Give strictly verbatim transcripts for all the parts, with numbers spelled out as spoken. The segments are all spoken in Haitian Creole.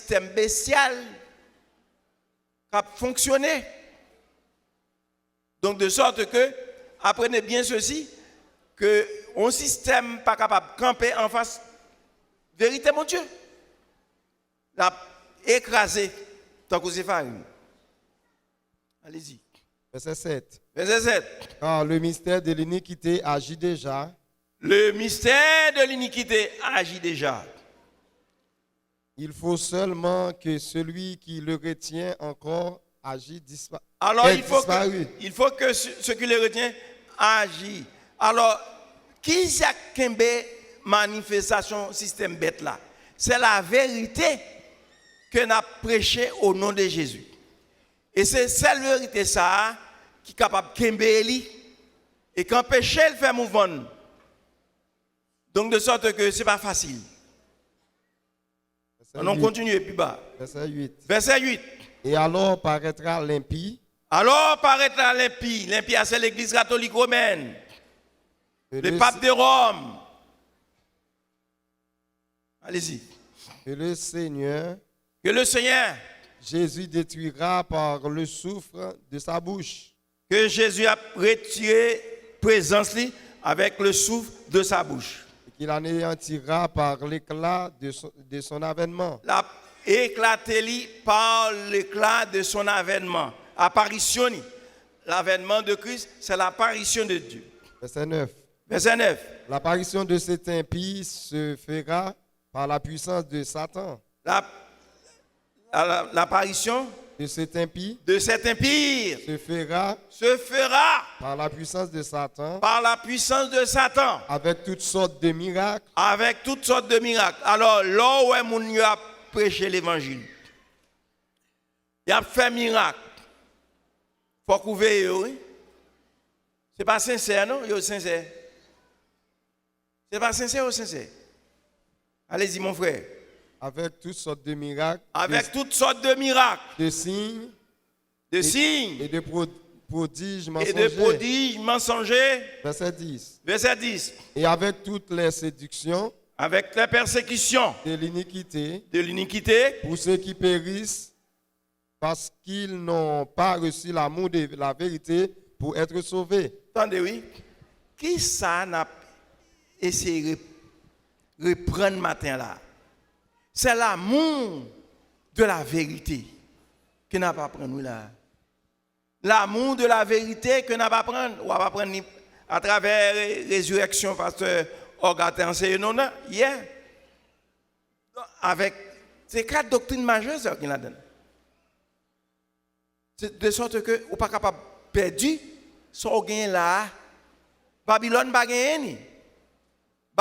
sistèm besyal k ap fonksyone. Donc, de sorte que, apprenez bien ceci, que yon sistèm pa kapab kanpe anfas verite Bondye. L ap ekraze tankou se farin. Allez-y. Verset sept. Verset sept. Car le mystère de l'iniquité agit déjà. Le mystère de l'iniquité agit déjà. Il faut seulement que celui qui le retient encore agit dispa- Alors, il faut que, il faut que ce, ce qui le retient agit. Alors, ki sa k kenbe manifestasyon sistèm bèt la? C'est la vérité que n ap preche au nom de Jésus. E se sèl verite sa a ki kapab kenbe li e k anpeche l fè mouvman l. Donc, de sorte que se pa fasil. Verset Ann nou huit. Kontinye pi ba. Verset huit. Verset huit. Et alors paraîtra l'impie. Alors paraîtra l'impie. L'impie, c'est l'Église catholique romaine. Et le le pape de Rome. Allez-y. Que le Seigneur Que le Seigneur Jésus détruira par le souffle de sa bouche. Ke Jezi ap retire prezans li avec le souffle de sa bouche. Et qu'il anéantira par l'éclat de son, de son avènement. L ap eklate li par l'éclat de son avènement. Aparisyon li. L'avènement de Christ, c'est l'apparition de Dieu. Verset neuf. Verset neuf. L'apparition de cet impie se fera par la puissance de Satan. La, la, la, l'apparition De cet impie de cet impie se fera se fera par la puissance de Satan, par la puissance de Satan, avec toutes sortes de miracles. Avec toutes sortes de miracles. Alò, lè w wè moun yo ap preche levanjil, y ap fè mirak, fòk ou veye yo, wi. Se pa sensè, non, yo sensè. Se pa sensè, yo sensè. Allez-y, mon frère. Avec toutes sortes de miracles, Avec de, toutes sortes de miracles, de signes de et, signes et de pro- prodiges et de mensongers. Prodiges mensongers. Verset dix. Verset dix. Et avec toutes les séductions Avec les persécutions de l'iniquité, de l'iniquité, pour ceux qui périssent, parce qu'ils n'ont pas reçu l'amour de la vérité pour être sauvés. Tande, wi. Ki sa n ap eseye rep- reprann maten la? Se l'amour de la vérité ke n ap aprann, wi, la. L'amour de la vérité ke n ap aprann, w ap aprann li atravè re- rezirèksyon pastè Òga te anseye nou nan yè. Avèk, se kat doktrin majè sa yo gen ladan l. Se de sòt ke ou pa kapab pèdi sa w genyen la a. Babilòn pa genyen ni.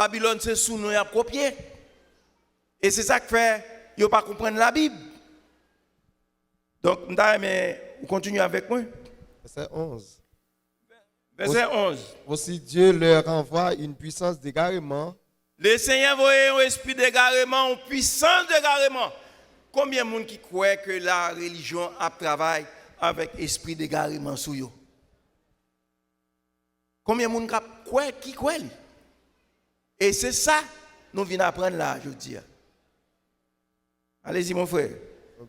Babilòn se sou nou y ap kopye. E se sa k fè yo pa konprann Labib. Donk, m ta renmen ou kontinye avèk mwen. Verset onze. Verset onze. Aussi Dieu leur envoie une puissance d'égarement. Le Senyè voye yon espri degareman, yon pwisans degareman. Konbyen moun ki kwè ke la relijyon ap travay avèk espri degareman sou yo? Konbyen moun k ap kwè, ki kwè li? E se sa nou vin aprann la jodi a. Allez-y, mon frère.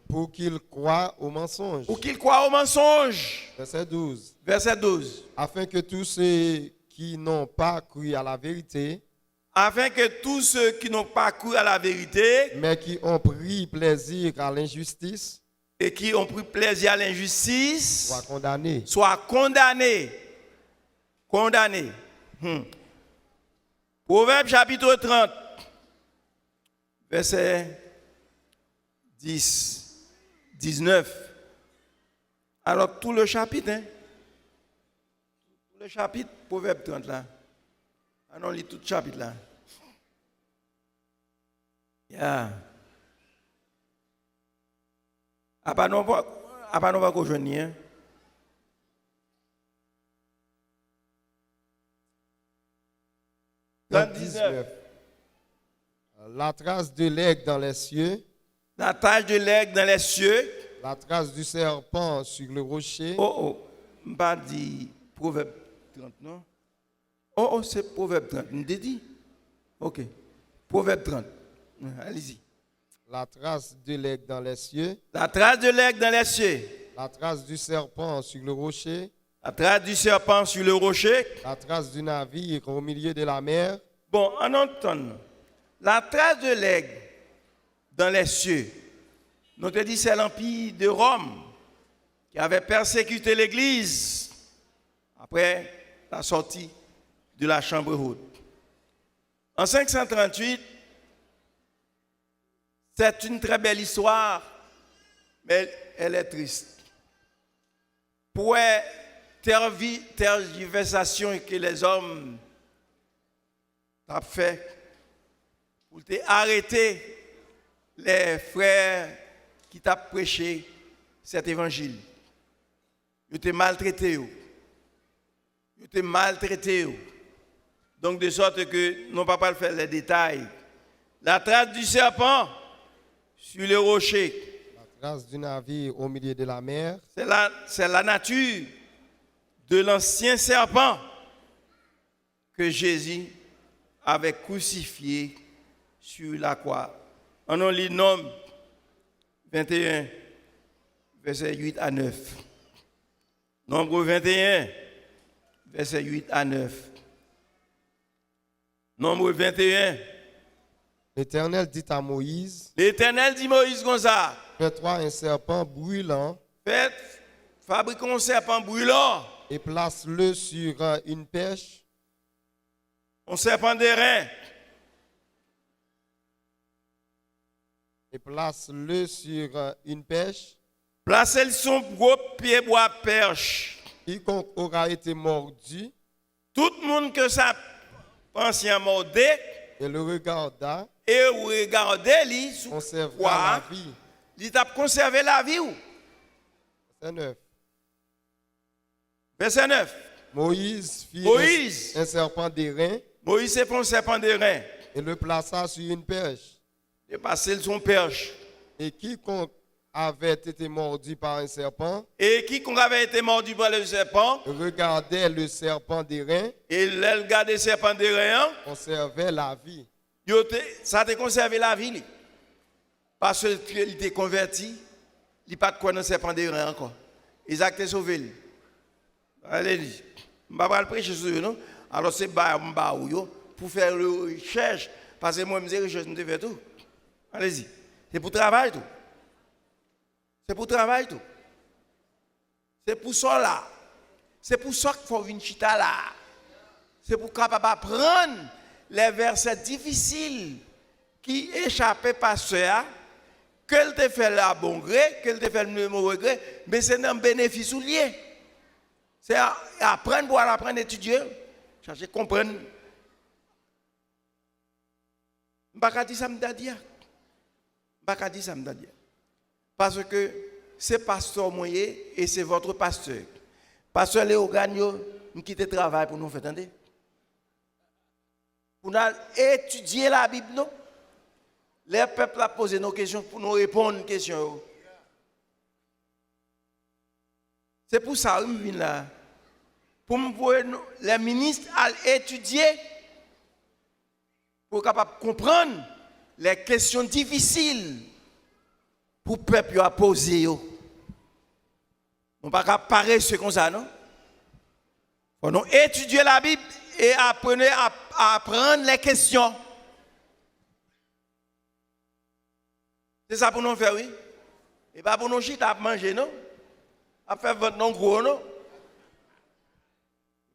Pour qu'ils croient au mensonge. Pour qu'ils croient au mensonge. Verset douze. Verset douze. Afin que tous ceux qui n'ont pas cru à la vérité, Afin que tous ceux qui n'ont pas cru à la vérité, mais qui ont pris plaisir à l'injustice, et qui ont pris plaisir à l'injustice, soient condamnés. Soient condamnés. Condamnés. Hmm. Proverbe chapitre trente. Verset dix, dix-neuf. Alors, tout le chapitre, hein? Tout le chapitre, Proverbe trente là. Allons lire tout chapitre là. Ya. Apa nou pa, apa nou pa ko jwenn li, hein? Trente-dix-neuf. La trace de l'aigle dans les cieux. La trace de l'aigle dans les cieux. La trace du serpent sur le rocher. Oh, oh. M pa di Pwovèb trant, non. Oh, oh, se Pwovèb trant. M te di. Ok. Pwovèb trant. Allez-y. La trace de l'aigle dans les cieux. La trace de l'aigle dans les cieux. La trace du serpent sur le rocher. La trace du serpent sur le rocher. La trace du navire au milieu de la mer. Bon, ann antann. La trace de l'aigle dans les cieux. Nou te di se l'Empire de Rome qui avait persécuté l'Église après la sortie de la chambre haute. En cinq cent trente-huit, c'est une très belle histoire, mais elle est triste. Pou wè tervi- tergiversasyon ke lèzòm t ap fè pou l te arete lè frè ki t ap preche sèt evanjil. Yo te maltrete yo. Yo te maltrete yo. Donk, de sorte ke nou pa pral fè les détails. La trace du serpent sur le rocher. La trace du navire au milieu de la mer. C'est la, c'est la nature de l'ancien serpent que Jésus avait crucifié sur la croix. Ann nou li Nonm vingt et un, vèsè huit à neuf. Nonm vingt et un, vèsè huit à neuf. Nonm vingt et un. L'Éternel dit à Moïse, Letènèl di Moyiz konsa, Fais-toi un serpent brûlant. Fè, fabrike yon sèpan brilan. Et place-le sur, euh, une perche. Yon sèpan deren. Et place-le sur, euh, une perche. Plase l sou yon gwo pyebwa pèch. Quiconque aura été mordu. Tout moun ke sa ansyen an mòde. Et le regarda. E regade li sou kwa. Conservera la vie. Li t ap konsève lavi w. Verset neuf. Vèsè nèf. Moïse fit un, Moïse. Un serpent d'airain. Moyiz te fè yon sèpan deren. Et le plaça sur une perche. Li pase l sou yon pèch. Et quiconque avait été mordu par un serpent. E quiconque avait été mordu par le serpent. Regardait le serpent d'airain. E lè l gade sèpan deren an. Conservait la vie. Yo te, sa te konsève lavi li. Paske li te konvèti, li pa t kwè nan sèpan deren ankò. E sa k te sove l. Alelouya. M pa pral preche sou yo, non. Alò, se ba m ba ou yo pou fè rechèch, paske mwen, m se rechèch m te fè tou. Alezi. Se pou travay tou. Se pou travay tou. Se pou sa w la. Se pou sa k fè w vin chita la. Se pou w kapab aprann lè vèsè difisil ki echape pastè a, ke l te fè l a bon gre, ke l te fè l de move gre, men se nan benefis ou l ye. Se a- aprann pou w al aprann etidye, chache konprann. M pa ka di sa m ta di a. M pa ka di sa m ta di a. Paske se pastè mwen ye e se votre pasteur. Pastè Leogane yo, m kite travay pou nou fè, tande. Pou n al etidye Labib nou. Lè pèp la poze nou kesyon, pou nou reponn kesyon yo. Se pou sa, wi, m vin la. Pou m voye nou, les ministres al etidye, pou yo kapab konprann lè kesyon difisil pou pèp yo ap poze yo. Nou pa ka parese konsa, non. Fò nou etidye Labib e apprene à, à apprendre les questions. Se sa pou nou fè, wi. E pa pou nou chita ap manje, non. Ap fè vant nou gwo, non.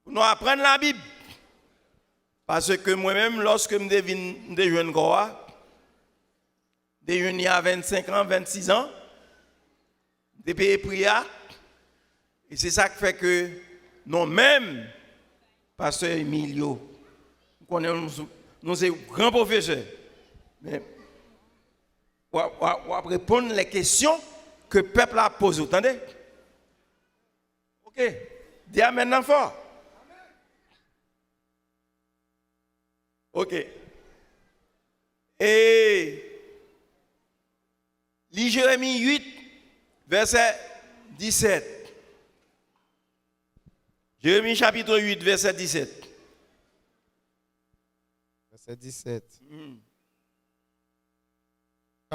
Pou nou aprann Labib. Paske mwen menm, lòske m te vin, m te jwenn kò a, m te jwenn li a vennsenk an, vennsis an, m te peye pri a. E se sa k fè ke nou menm, pastè Emilio, m konnen nou, nou se gran pwofesè. Men, w ap, w ap, w ap reponn lè kesyon ke pèp la ap poze w, tande? Ok. Di amèn nan fò. Ok. E li Jeremi uit, vèsè disèt. Jeremi chapit uit, vèsè disèt. Vèsè disèt. Mhm.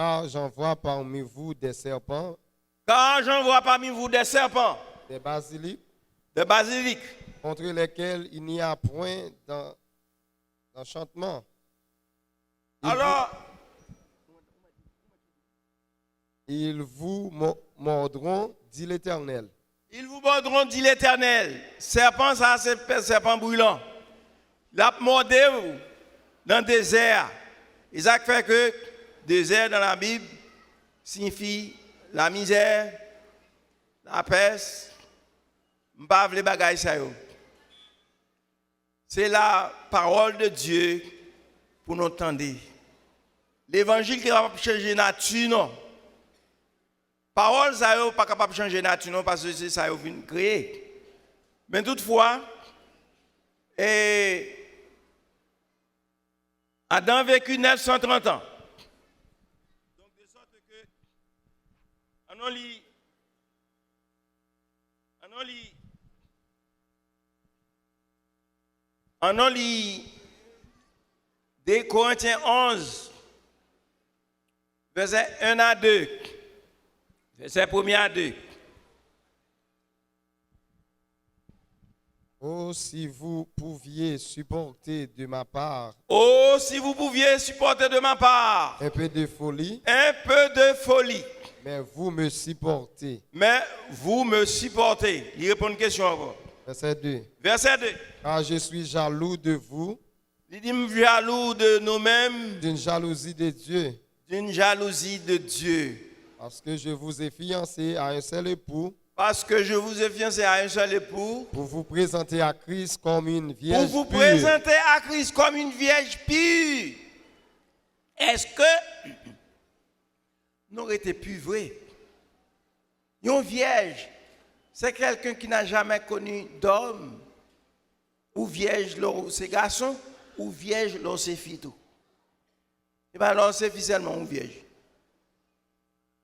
Car j'envoie parmi vous des serpents, Car j'envoie parmi vous des serpents, des basilics, des basilics, contre lesquels il n'y a point d'en- d'enchantement. Ils vous- Alors, ils vous mo- mordront, dit l'Éternel. Ils vous mordront, dit l'Éternel. Sèpan sa se sèpan brilan. L ap mòde w nan dezè a. E sa k fè ke dezè nan Labib siyifi lamizè, lapès. M pa vle bagay sa yo. Se la parole de Dieu pou nou tande. Levanjil ki kapab chanje nati nou. Pawòl sa yo pa kapab chanje nati nou paske se sa yo vin kreye. Men toutfwa, e, Adan veki nèf san trant an. Donk, de sòt ke, ann nou li, ann nou li, ann nou li de Korentyen onz, vèsè en a de, vèsè premye a de. Oh, si vous pouviez supporter de ma part Oh, si vous pouviez supporter de ma part un peu de folie, un peu de folie, mais vous me supportez. Mais vous me supportez. Li reponn kesyon ankò. Verset deux. Vèsè de. Car je suis jaloux de vous Li di, m jalou de nou menm, d'une jalousie de Dieu, d'une jalousie de Dieu. Parce que je vous ai fiancés à un seul époux, Parce que je vous ai fiancés à un seul époux, pour vous présenter à Christ comme une pour vierge vous pure. Présenter à Christ comme une vierge pure. Est-ce que nou rete pi vre? Yon vierge, c'est quelqu'un qui n'a jamais connu d'homme. Ou vierge lè w se gason, ou vierge lè w se fi tou. E pa lè w se fi sèlman ou vierge.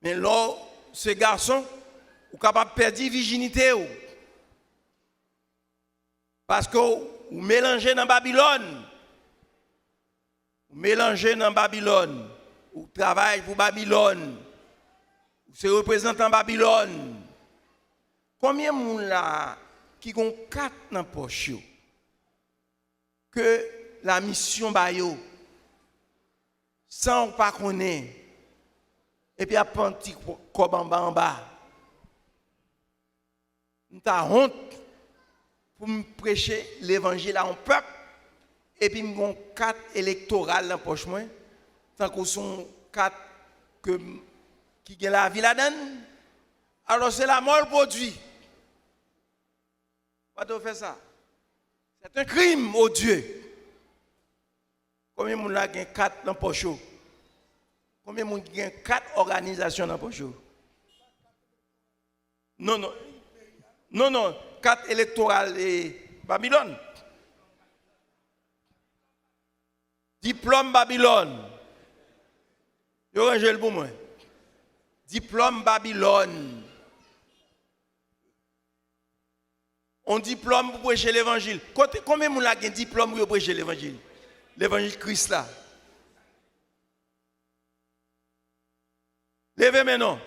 Men lè w se gason, ou kapab pèdi vijinite w. Paske w, ou melanje nan Babilòn. Ou melanje nan Babilòn. Ou travay pou Babilòn. Ou se reprezantan Babilòn. Konbyen moun la ki gon kat nan pòch yo? Ke lamisyon ba yo, san w pa konnen, epi ap pran ti kòb anba anba. M ta wont pou m preche levanjil a yon pèp, epi m gon kat elektoral nan pòch mwen, tankou se yon kat ke m, ki gen lavi ladan l. Alò, se lamò l pwodui. Ou pa dwe fè sa. C'est un crime, oh Dieu. Konbyen moun la gen kat nan pòch yo? Konbyen moun ki gen kat òganizasyon nan pòch yo? Non, non. Non, non. Kat elektoral e Babilòn. Diplòm Babilòn. Yo ranje l pou mwen. Diplòm Babilòn. On diplòm pou preche levanjil. Kote, konbyen moun la gen diplòm pou yo preche levanjil? Levanjil Kris la. Leve men non.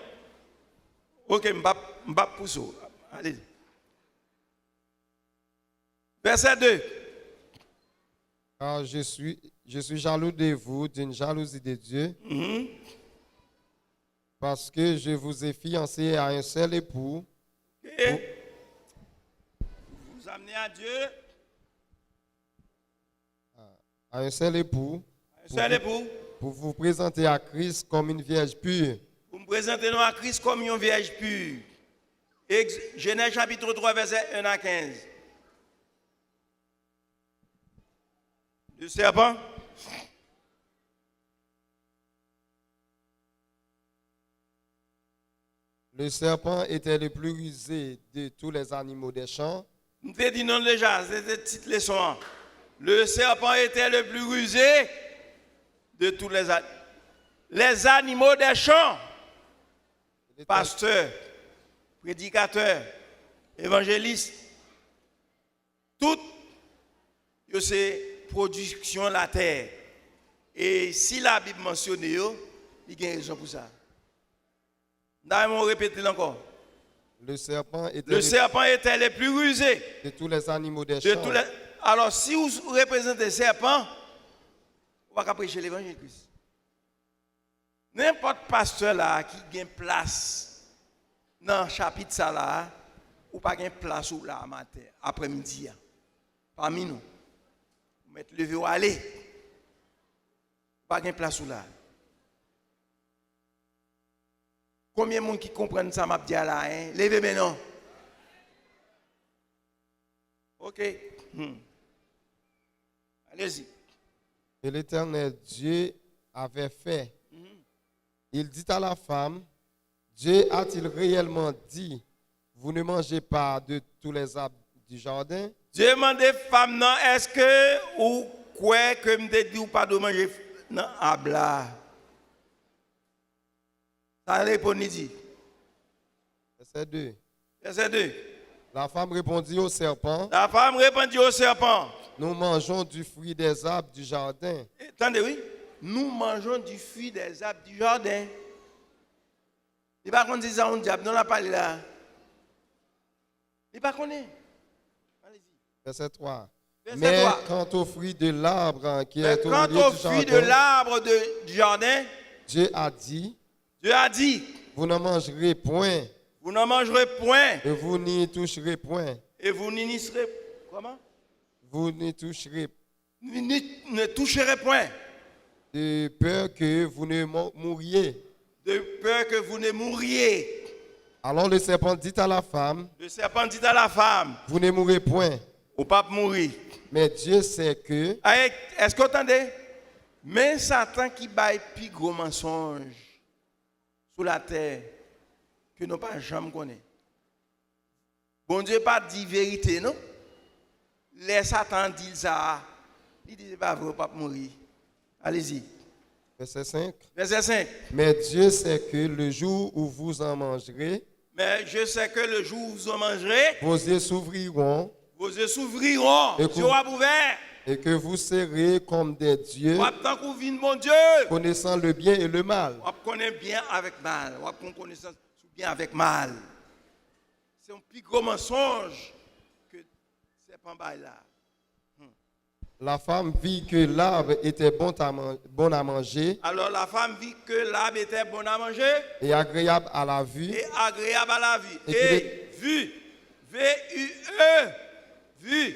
Ok, m p ap, m p ap pouse w. Ale. Vèsè de. Car je suis, je suis jaloux de vous d'une jalousie de Dieu, Mhm. Parce que je vous ai fiancés à un seul époux, Et vous amenez à Dieu à un seul époux, un seul époux pour vous présenter à Christ comme une vierge pure. Pou m prezante nou a Kris kòm yon vyèj pi. Ex- Genèse chapitre trois, verset un à quinze. Le serpent. Le serpent était le plus rusé de tous les animaux des champs. M te di nou deja, se te tit leson an. Le serpent était le plus rusé de tous les a- les animaux des champs. Pastè, predikatè, evanjelis, tout yo se pwodiksyon latè. E si Labib mansyone yo, Li gen rezon pou sa. M ta renmen w repete l ankò. Le serpent était Le le serpent était le plus rusé de tous les animaux des de champs. tous les. Alò, si w reprezante sèpan, ou pa ka preche levanjil Kris. Nenpòt pastè la a ki gen plas nan chapit sa la a, ou pa gen plas ou la a maten, aprèmidi a. Pami nou. Ou mèt leve w ale. Ou pa gen plas ou la a. Konbyen moun ki konprann sa m ap di a la, en? Leve men non. Ok. Hmm. Allez-y. Et l'Éternel Dieu avait fait. Mhm. Il dit à la femme, Dieu a-t-il réellement dit, vous ne mangez pas de tous les arbres du jardin? Dye mande fanm nan, èske ou kwè ke m te di w pa dwe manje nan ab la? Sa reponn li di. Verset deux. Verset deux. La femme répondit au serpent, La femme répondit au serpent, nous mangeons du fruit des arbres du jardin. E, tande, wi. Nous mangeons du fruit des arbres du jardin. Li pa konn si sa yon dyab, non, l ap pale la. Li pa konnen. Allez-y. Verset trois. Verset Mais trois. Quant au fruit de l'arbre qui Mais est au quant milieu au du fruit de jardin, l'arbre de, du jardin, Dieu a dit, Dieu a dit, vous n'en mangerez point, vous n'en mangerez point, et vous n'y toucherez point. Et vous n'y serez, comment? Vous n'y toucherez Ne, ne toucherez point. De peur que vous ne mo- mouriez. De peur que vous ne mouriez. Alors le serpent dit à la femme, Le serpent dit à la femme, vous ne mourrez point. Ou p ap mouri. Mais Dieu sait que Ay, èske w tande? Men Satan ki bay pi gwo mansonj sou latè ke nou pa janm konnen. Bondye pa di verite, non. Lè Satan di l sa a, li di, se pa vre, ou p ap mouri. Allez-y. Verset cinq. Vèsè senk. Mais Dieu sait que le jour où vous en mangerez, Mais je sais que le jour où vous en mangerez, vos yeux s'ouvriront vos yeux s'ouvriront, et que, zye w ap ouvè, et que vous serez comme des dieux, w ap tankou vin Bondye, connaissant le bien et le mal. W ap konnen byen avèk mal, w ap konn konesans sou byen avèk mal. Se yon pi gwo mansonj ke sèpan bay la. Hmm. La femme vit que l'arbre était bon à man- bon à manger Alò, la fanm vi ke lab etè bon a manje et agréable à la vue, et agréable à la vue. Et qu'il Et est- vu, V U E, vu.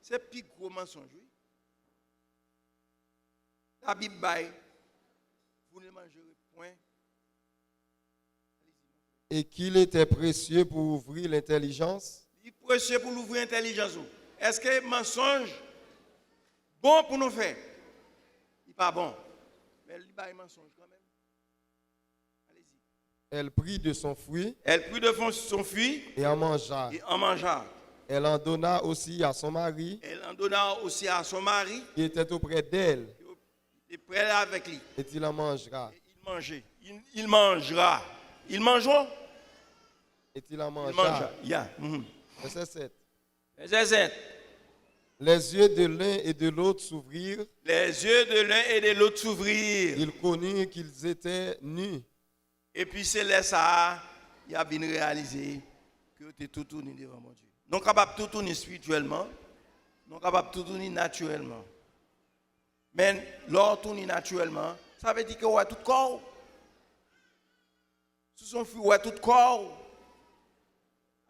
Se pi gwo mansonj, wi. Labib bay, vous ne mangerez point. Et qu'il était précieux pour ouvrir l'intelligence. Li presye pou louvri entèlijans ou. Èske mansonj bon pou nou fè? Li pa bon. Men li bay mansonj kanmenm. Allez-y. Elle prit de son fruit Elle prit de son, son fruit et en mangea. Et en mangea. Elle en donna aussi à son mari Elle en donna aussi à son mari qui était auprès d'elle. Ki te prè avèk li. Et il en mangea. Et il mangeait. Il, il mangera. Il mangeait. Et il en Il mangea. mangea. Yeah. Mhm. Verset sept. Vèsè sèt. Les yeux de l'un et de l'autre s'ouvrirent. Les yeux de l'un et de l'autre s'ouvrirent. Ils connurent qu'ils étaient nus. Epi se lè sa a, y ap vin reyalize ke yo te toutouni devan Bondye. Nou kapab toutouni espirityèlman, nou kapab toutouni natirèlman. Men, lè w touni natirèlman, sa vle di ke w wè tout kò w. Si w se yon fi, w wè tout kò w.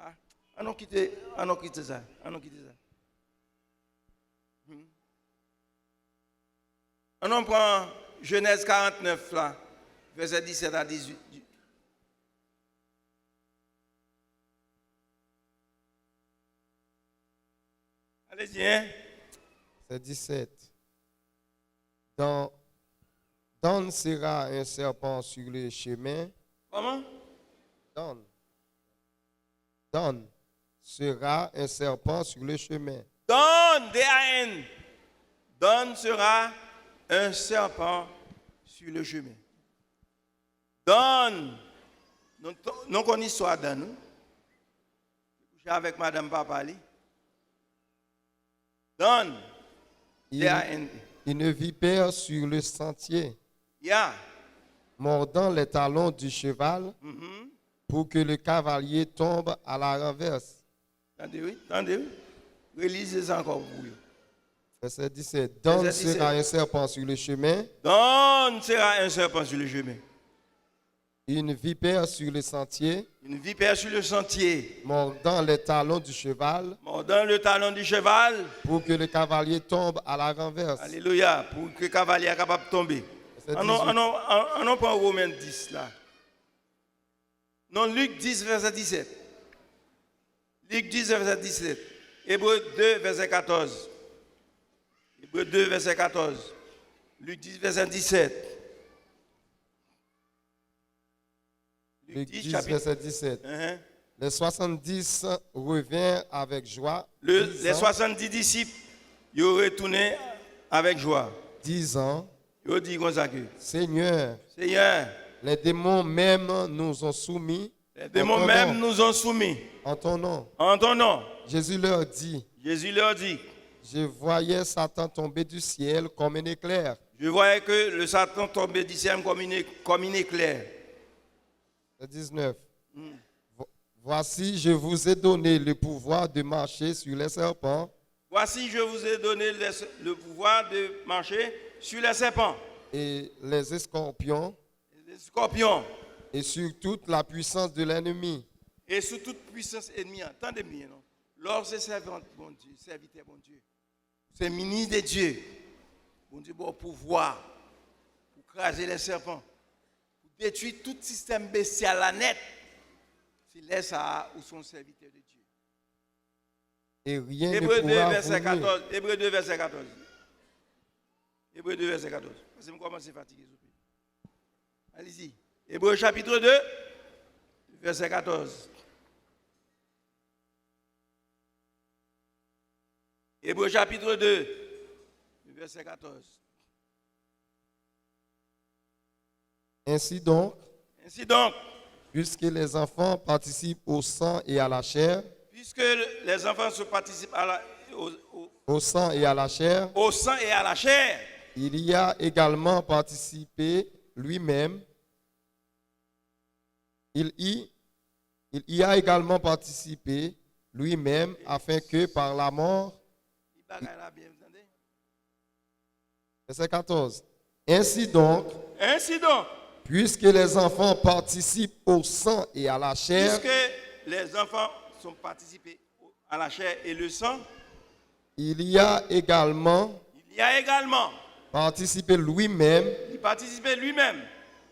Ah, ann nou kite, ann nou kite sa, ann nou kite sa. Hmm. Ann nou pran Jenèz karant nèf la, vèsè disèt a dizuit. Allez-y, hein. Verset dix-sept. Dan, Dan sera un serpent sur le chemin. Comment? Dan. Dan sera un serpent sur le chemin. Dan, D A N. Dan sera un serpent sur le chemin. Dan, nou, nou konn istwa Dan, wi. Li kouche avèk madanm papa li. Dan, Il, D A N. Une vipère sur le sentier. Ya. mordant les talons du cheval, mhm, pour que le cavalier tombe à la renverse. Tande, wi, tande, wi. Reli sa ankò pou yo. Verset dix-sept. Donne sera un serpent sur le chemin. Donne sera un serpent sur le chemin. Une vipère sur le sentier. Une vipère sur le sentier. Mordant les talons du cheval. Mordant le talon du cheval. Pour que le cavalier tombe à la renverse. Alelouya. Pou ke kavalye a kapab tonbe. Verset dix-huit. Annon, annon, annon pran Women dis la. Non, Lik dis, vèsè disèt. Lik dis, vèsè disèt. Ebre de, vèsè katòz. Ebre de, vèsè katòz. Lik dis, vèsè disèt. Lik dis, vèsè disèt. Enhen. Les soixante-dix revinrent avec joie, disant, les soixante-dix disip, yo retounen avèk jwa, disant, yo di konsa ke, Seigneur, Senyè, les démons même nous ont soumis, les démons même nous ont soumis, en ton nom. En ton nom. Jésus leur dit, Jezi lè di, Je voyais Satan tomber du ciel comme un éclair. Je voyais que le Satan tombait du ciel comme une, comme une éclair. Verset dix-neuf. Hmm. Vo-, voici, je vous ai donné le pouvoir de marcher sur les serpents. Voici, je vous ai donné le, le pouvoir de marcher sur les serpents. Et les scorpions. Les scorpions. Et sur toute la puissance de l'ennemi. E sou tout pwisans ènmi an. Tande byen, non. Lè w se sèvant Bondye, sèvitè Bondye, se minis de Dye, Bondye ba w pouvwa pou kraze lè sèpan, pou detwi tout sistèm bestyal la nèt. Se lè sa a ou se yon sèvitè de Dye. Et rien ne pourra vous nuire. Ebre de, vèsè katòz. Ebre de, vèsè katòz. Ebre de, vèsè katòz. Paske m kòmanse fatige sou pye. Allez-y. Ebre chapit de, vèsè katòz. Ebre chapit de, vèsè katòz. Ainsi donc, Ainsi donc, puisque les enfants participent au sang et à la chair, puisque les enfants se participent à la, au, au, au sang et à la chair, au sang et à la chair, il y a également participé lui-même, il y, il y a également participé lui-même, afin que par la mort, li bagay la byen, tande? Verset quatorze. Ainsi donc, Ainsi donc, puisque les enfants participent au sang et à la chair, puisque les enfants sont participés au, à la chair et le sang, il y a également, il y a également, participé lui-même, il participait lui-même,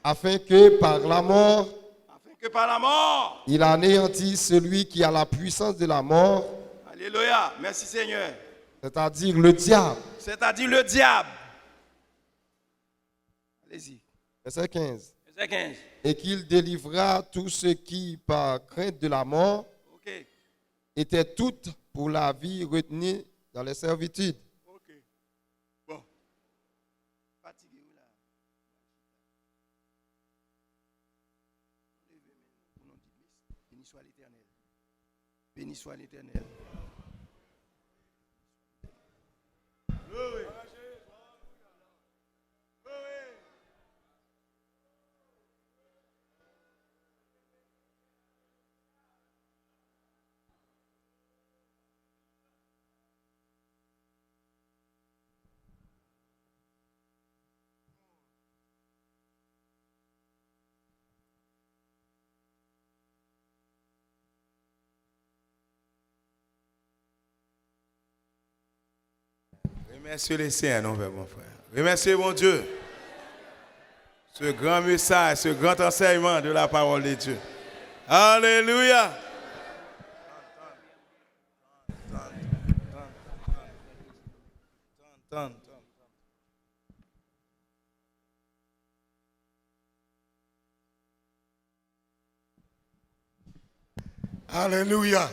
afin que par la mort, afin que par la mort, il anéantisse celui qui a la puissance de la mort, Alléluia. Merci Seigneur. C'est-à-dire le diable. C'est-à-dire le diable. Allez-y. Verset quinze. Verset quinze. Et qu'il délivra tous ceux qui, par crainte de la mort, OK, étaient tous pour la vie retenus dans les servitudes. OK. Bon. Fatige wi la. Leve men nou pou nou di, Béni soit l'Éternel. Béni soit l'Éternel. Remercie le Seigneur, non, pè, mon frè. Remercie Bondye. Ce grand message, ce grand enseignement de la parole de Dieu. Alléluia. Alelouya.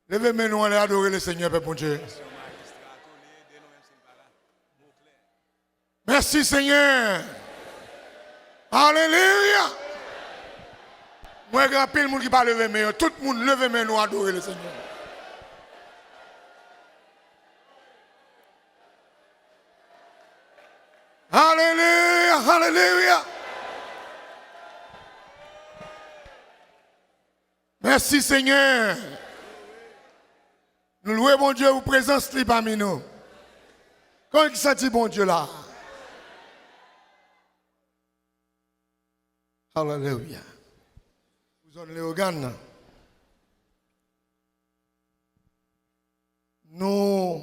Leve men nou anlè, adore le Seigneur, pèp Bondye. Mèsi, Senyè. Alelouya. Mwen gen anpil moun ki pa leve men yo. Tout moun leve men nou, adore le Seigneur. Alelouya, alelouya. Alelouya! Mèsi, Senyè. Nou lwe Bondye pou prezans li pami nou. Konbyen ki santi Bondye la? Alelouya. Pou zòn Leyogàn nan. Nou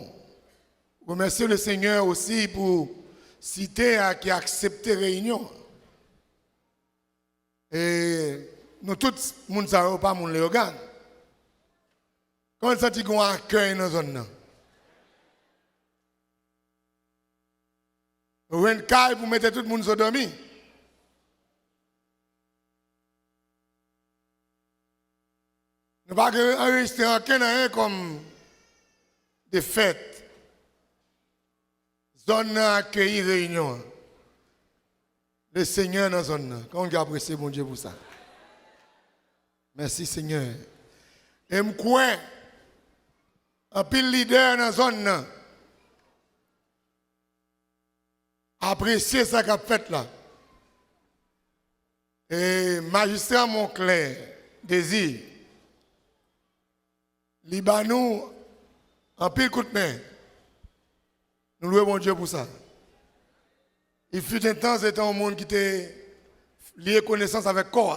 remèsye Lesenyè osi pou site a ki aksepte reyinyon an. E nou tout moun sa yo pa moun Leyogàn. Kòman n santi gen yon akèy nan zòn nan? Nou jwenn kay pou mete tout moun sou dòmi. Nou pa gen anrejistre ankenn anyen kòm defèt. Zòn nan akeyi reyinyon an. Lesenyè nan zòn nan. Konbyen ki apresye Bondye pou sa? Mèsi, Senyè. E m kwè anpil lidè nan zòn nan apresye sa k ap fèt la. E majistra Monclair Désir, li ba nou anpil kout men. Nou lwe Bondye pou sa. Il fut un temps, se te yon moun ki te lye konesans avèk kò a.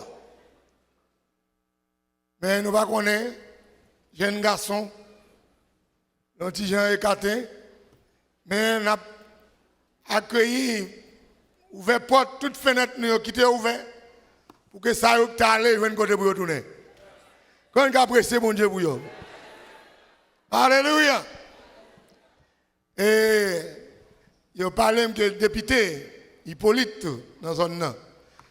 Men nou pa konnen, jèn gason, yon ti jan ekate, men n ap akeyi, ouvè pòt, tout fenèt nou yo kite ouvè, pou ke sa yo ki t ale jwenn kote pou yo tounen. Konbyen ki apresye Bondye pou yo? Alelouya! E yo pale m ke depite Hyppolite nan zòn nan.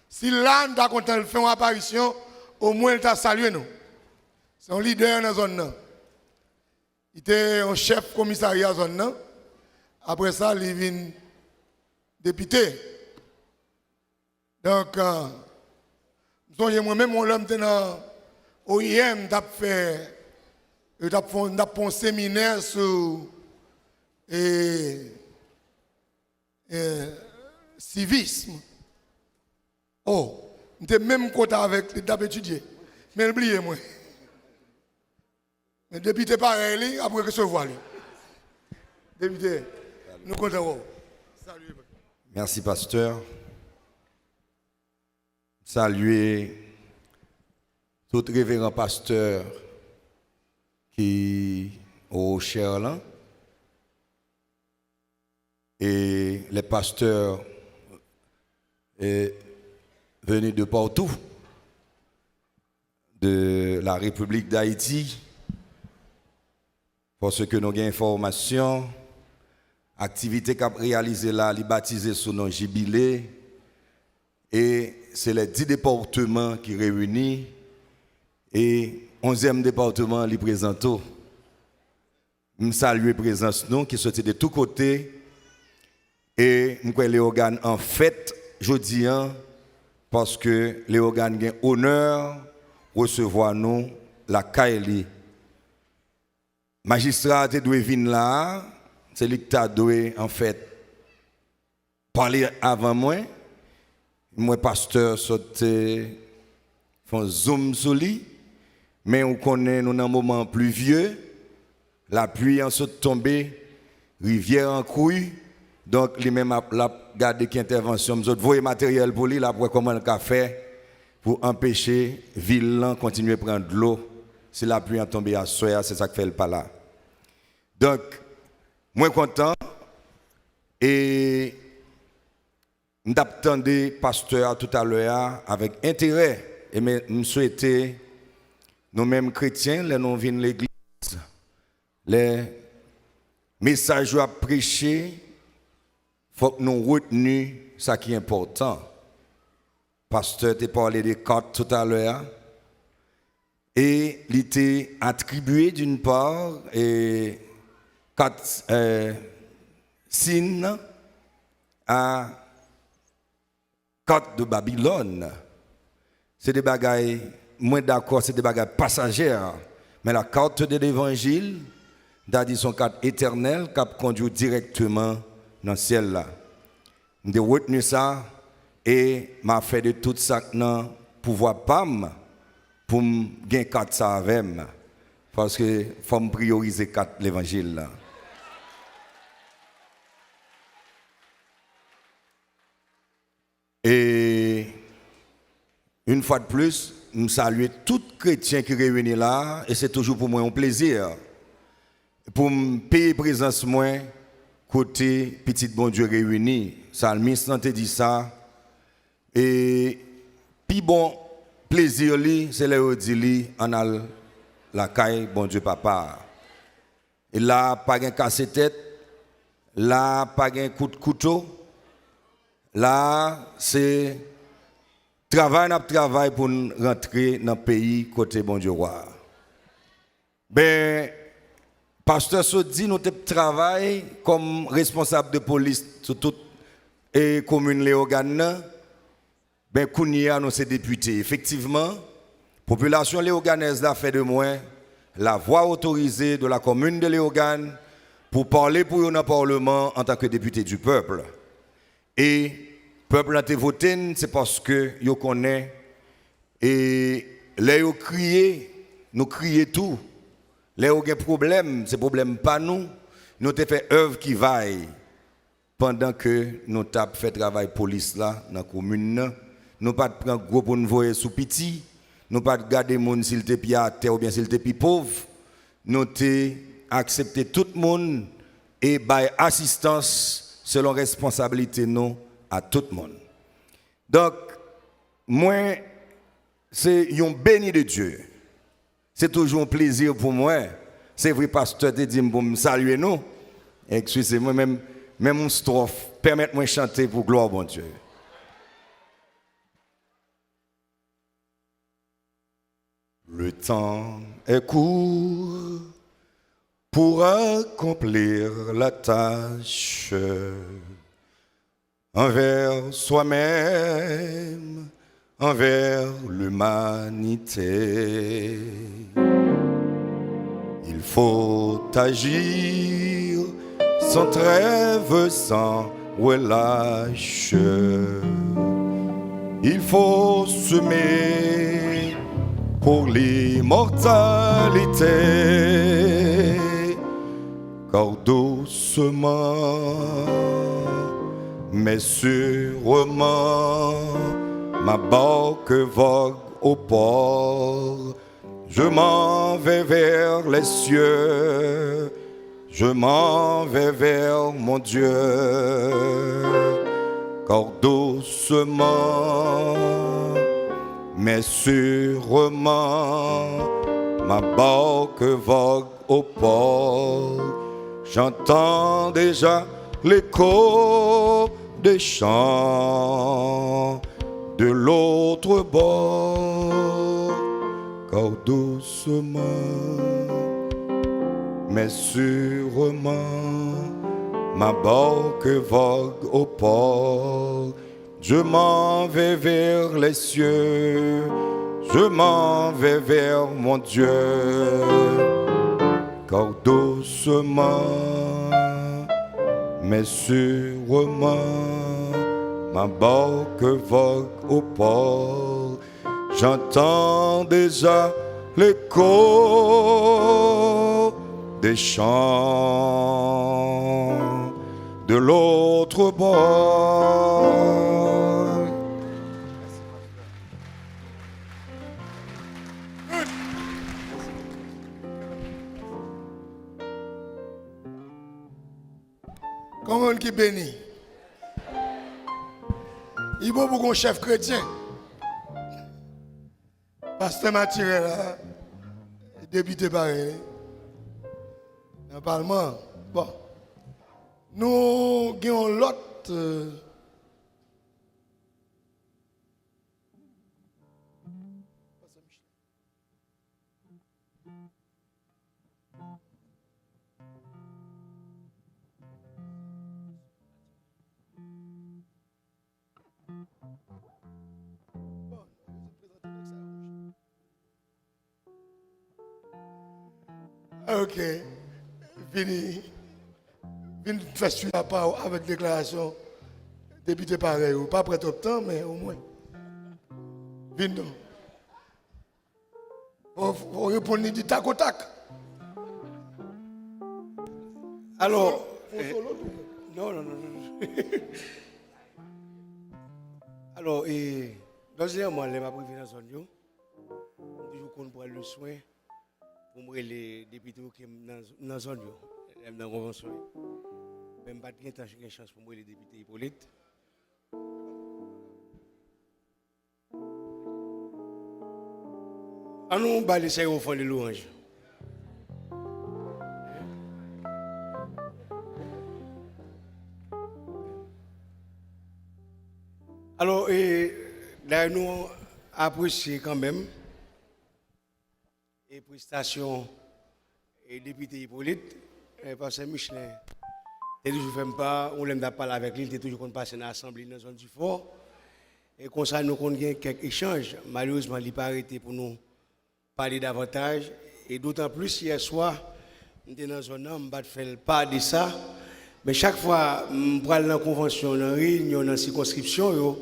Si l la, m ta kontan l fè yon aparisyon, omwen l ta salye nou. Se yon lidè nan zòn nan. Li te yon chèf komisarya zòn nan. Apre sa, li vin depite. Donk, euh, m sonje mwen menm, yon lè m te nan O I M, m t ap fè, yo t ap fè, m t ap fè yon seminè sou, e, e, sivism. Oh, m te menm kote avèk li, t ap etidye. Men l bliye mwen. Men depite parèy li ap resevwa li. Depite, nou kontan wè w. Salye. Mèsi, pastè. Salye tout reveran pastè ki o chè lan. Et les pasteurs, eh, venus de partout de la République d'Haïti, paske nou gen enfòmasyon, aktivite k ap reyalize la, li batize sou non Jibile, e se lè dis depatman ki reyini, e onzyèm depatman li prezante w. M salye prezans nou ki soti de tou kote. E m kwè Leyogàn an fèt jodi a, paske Leyogàn gen onè resevwa nou lakay li. Majistra a te dwe vin la a, se li ki ta dwe, anfèt, pale avan mwen. M wè pastè sot, eh, fè yon zoom sou li, men ou konnen nou nan moman plivye, lapli an sot tonbe, rivyè an kwi, donk li menm ap, l ap gade ki entèvansyon. M sot voye materyèl pou li, l ap wè kòman l ka fè pou anpeche vil lan kontinye pran dlo. Si lapli an tonbe aswè a, se sa k fè l pa la. Donk, mwen kontan, e m t ap tande pastè a toutalè a avèk enterè, e men m swete nou menm kretyen, lè nou vin legliz, lè mesaj yo ap preche, fòk nou retni sa ki enpòtan. Pastè te pale de kat toutalè a, e li te atribye, d'une part, e kat, eh, sin nan a kat de Babilòn. Se de bagay, mwen dakò, se de bagay pasajè, men la carte de l'évangile, m ta di se yon kat etènèl k ap kondui w dirèkteman nan syèl la. M te retni sa, E m a fè de tout sa k nan pouvwa pa m pou m gen kat sa avè m, paske fò m priyorize kat levanjil la. E yon fwa de plis, m salye tout kretyen ki reyini la a, e se toujou pou mwen yon plezi pou m peye prezans mwen kote pitit Bondye reyini. Salmis lan te di sa, e pi bon plezi li, se lè yo di li, ann al lakay Bondye Papa a. E la a pa gen kase tèt, la a pa gen kout kouto, la a se travay n ap travay pou n rantre nan peyi kote Bondye wa a. Ben, pastè sot di nou te travay kòm responsab de polis sou tout, e, komin Leyogàn nan. Ben, kounye a, nou se depite. Efektivman, popilasyon leyoganèz la fè de mwen la voix autorisée de la commune de Léogâne pou pale pou yo nan paleman antanke depite du peuple. E pèp la te vote n, se paske yo konnen, e lè yo kriye, nou kriye tou. Lè yo gen pwoblèm, se pwoblèm pa nou. Nou te fè èv ki vay pandan ke nou t ap fè travay polis la nan komin nan. Nou pa t pran gwo pou n voye sou piti. Nou pa t gade moun si l te pi atè oubyen si l te pi pòv. Nou te aksepte tout moun e bay asistans selon responsablite nou a tout moun. Donk, mwen, se yon beni de Dye. Se toujou yon plezi pou mwen. Se vre, pastè te di m pou m salye nou. Eskize mwen, men, men yon stwòf. Pèmèt mwen chante pou glwa Bondye. Le temps est court pour accomplir la tâche envers soi-même, envers l'humanité. Il faut agir sans trêve, sans relâche. Il faut semer pour l'immortalité. Car doucement, mais sûrement, ma barque vogue au port. Je m'en vais vers les cieux, je m'en vais vers mon Dieu. Car doucement, mais sûrement, ma barque vogue au port. J'entends déjà l'écho des chants de l'autre bord. Car doucement, mais sûrement, ma barque vogue au port. Je m'en vais vers les cieux, je m'en vais vers mon Dieu. Car doucement, mais sûrement, ma barque vogue au port. J'entends déjà l'écho des chants de l'autre bord. Kòman moun ki beni? Li bon pou gon chèf kretyen. Pastè Matirè la, depite parèy, nan palman. Bon, nou gen yon lòt, euh, Ok. Vini. Vin fè swi la pa w avèk deklarasyon. Depite parèy ou, pa pran twòp tan, men omwen. Vin non. Fò, fò reponn li di takotak. Alò, fò eh, solo tou. Non, non, non, non. Alò, e, dòziyèman, lè m ap rive nan zòn yo, m toujou konn pran le swen pou m rele depite yo ke m nan, nan zòn yo, lè m nan konvansyon yo. Men m pa t gen tan gen chans pou m rele depite Ipolit. An nou ba Leseyè yon ofrann de lwanj. Alò, e, dayè nou apresye kanmenm e prestasyon e depite Ipolit, e pastè Michelin te toujou fè m pa, ou lè m t ap pale avèk li, li te toujou konn pase nan asanble nan zòn Difò. E konsa nou konn gen kèk echanj. Malerezman, li pa rete pou nou pale davantaj. E dotan plis, yè swa, m te nan zòn nan, m pa t fè l pa de sa. Men chak fwa m pral nan konvansyon, nan reyinyon, nan sikonskripsyon yo,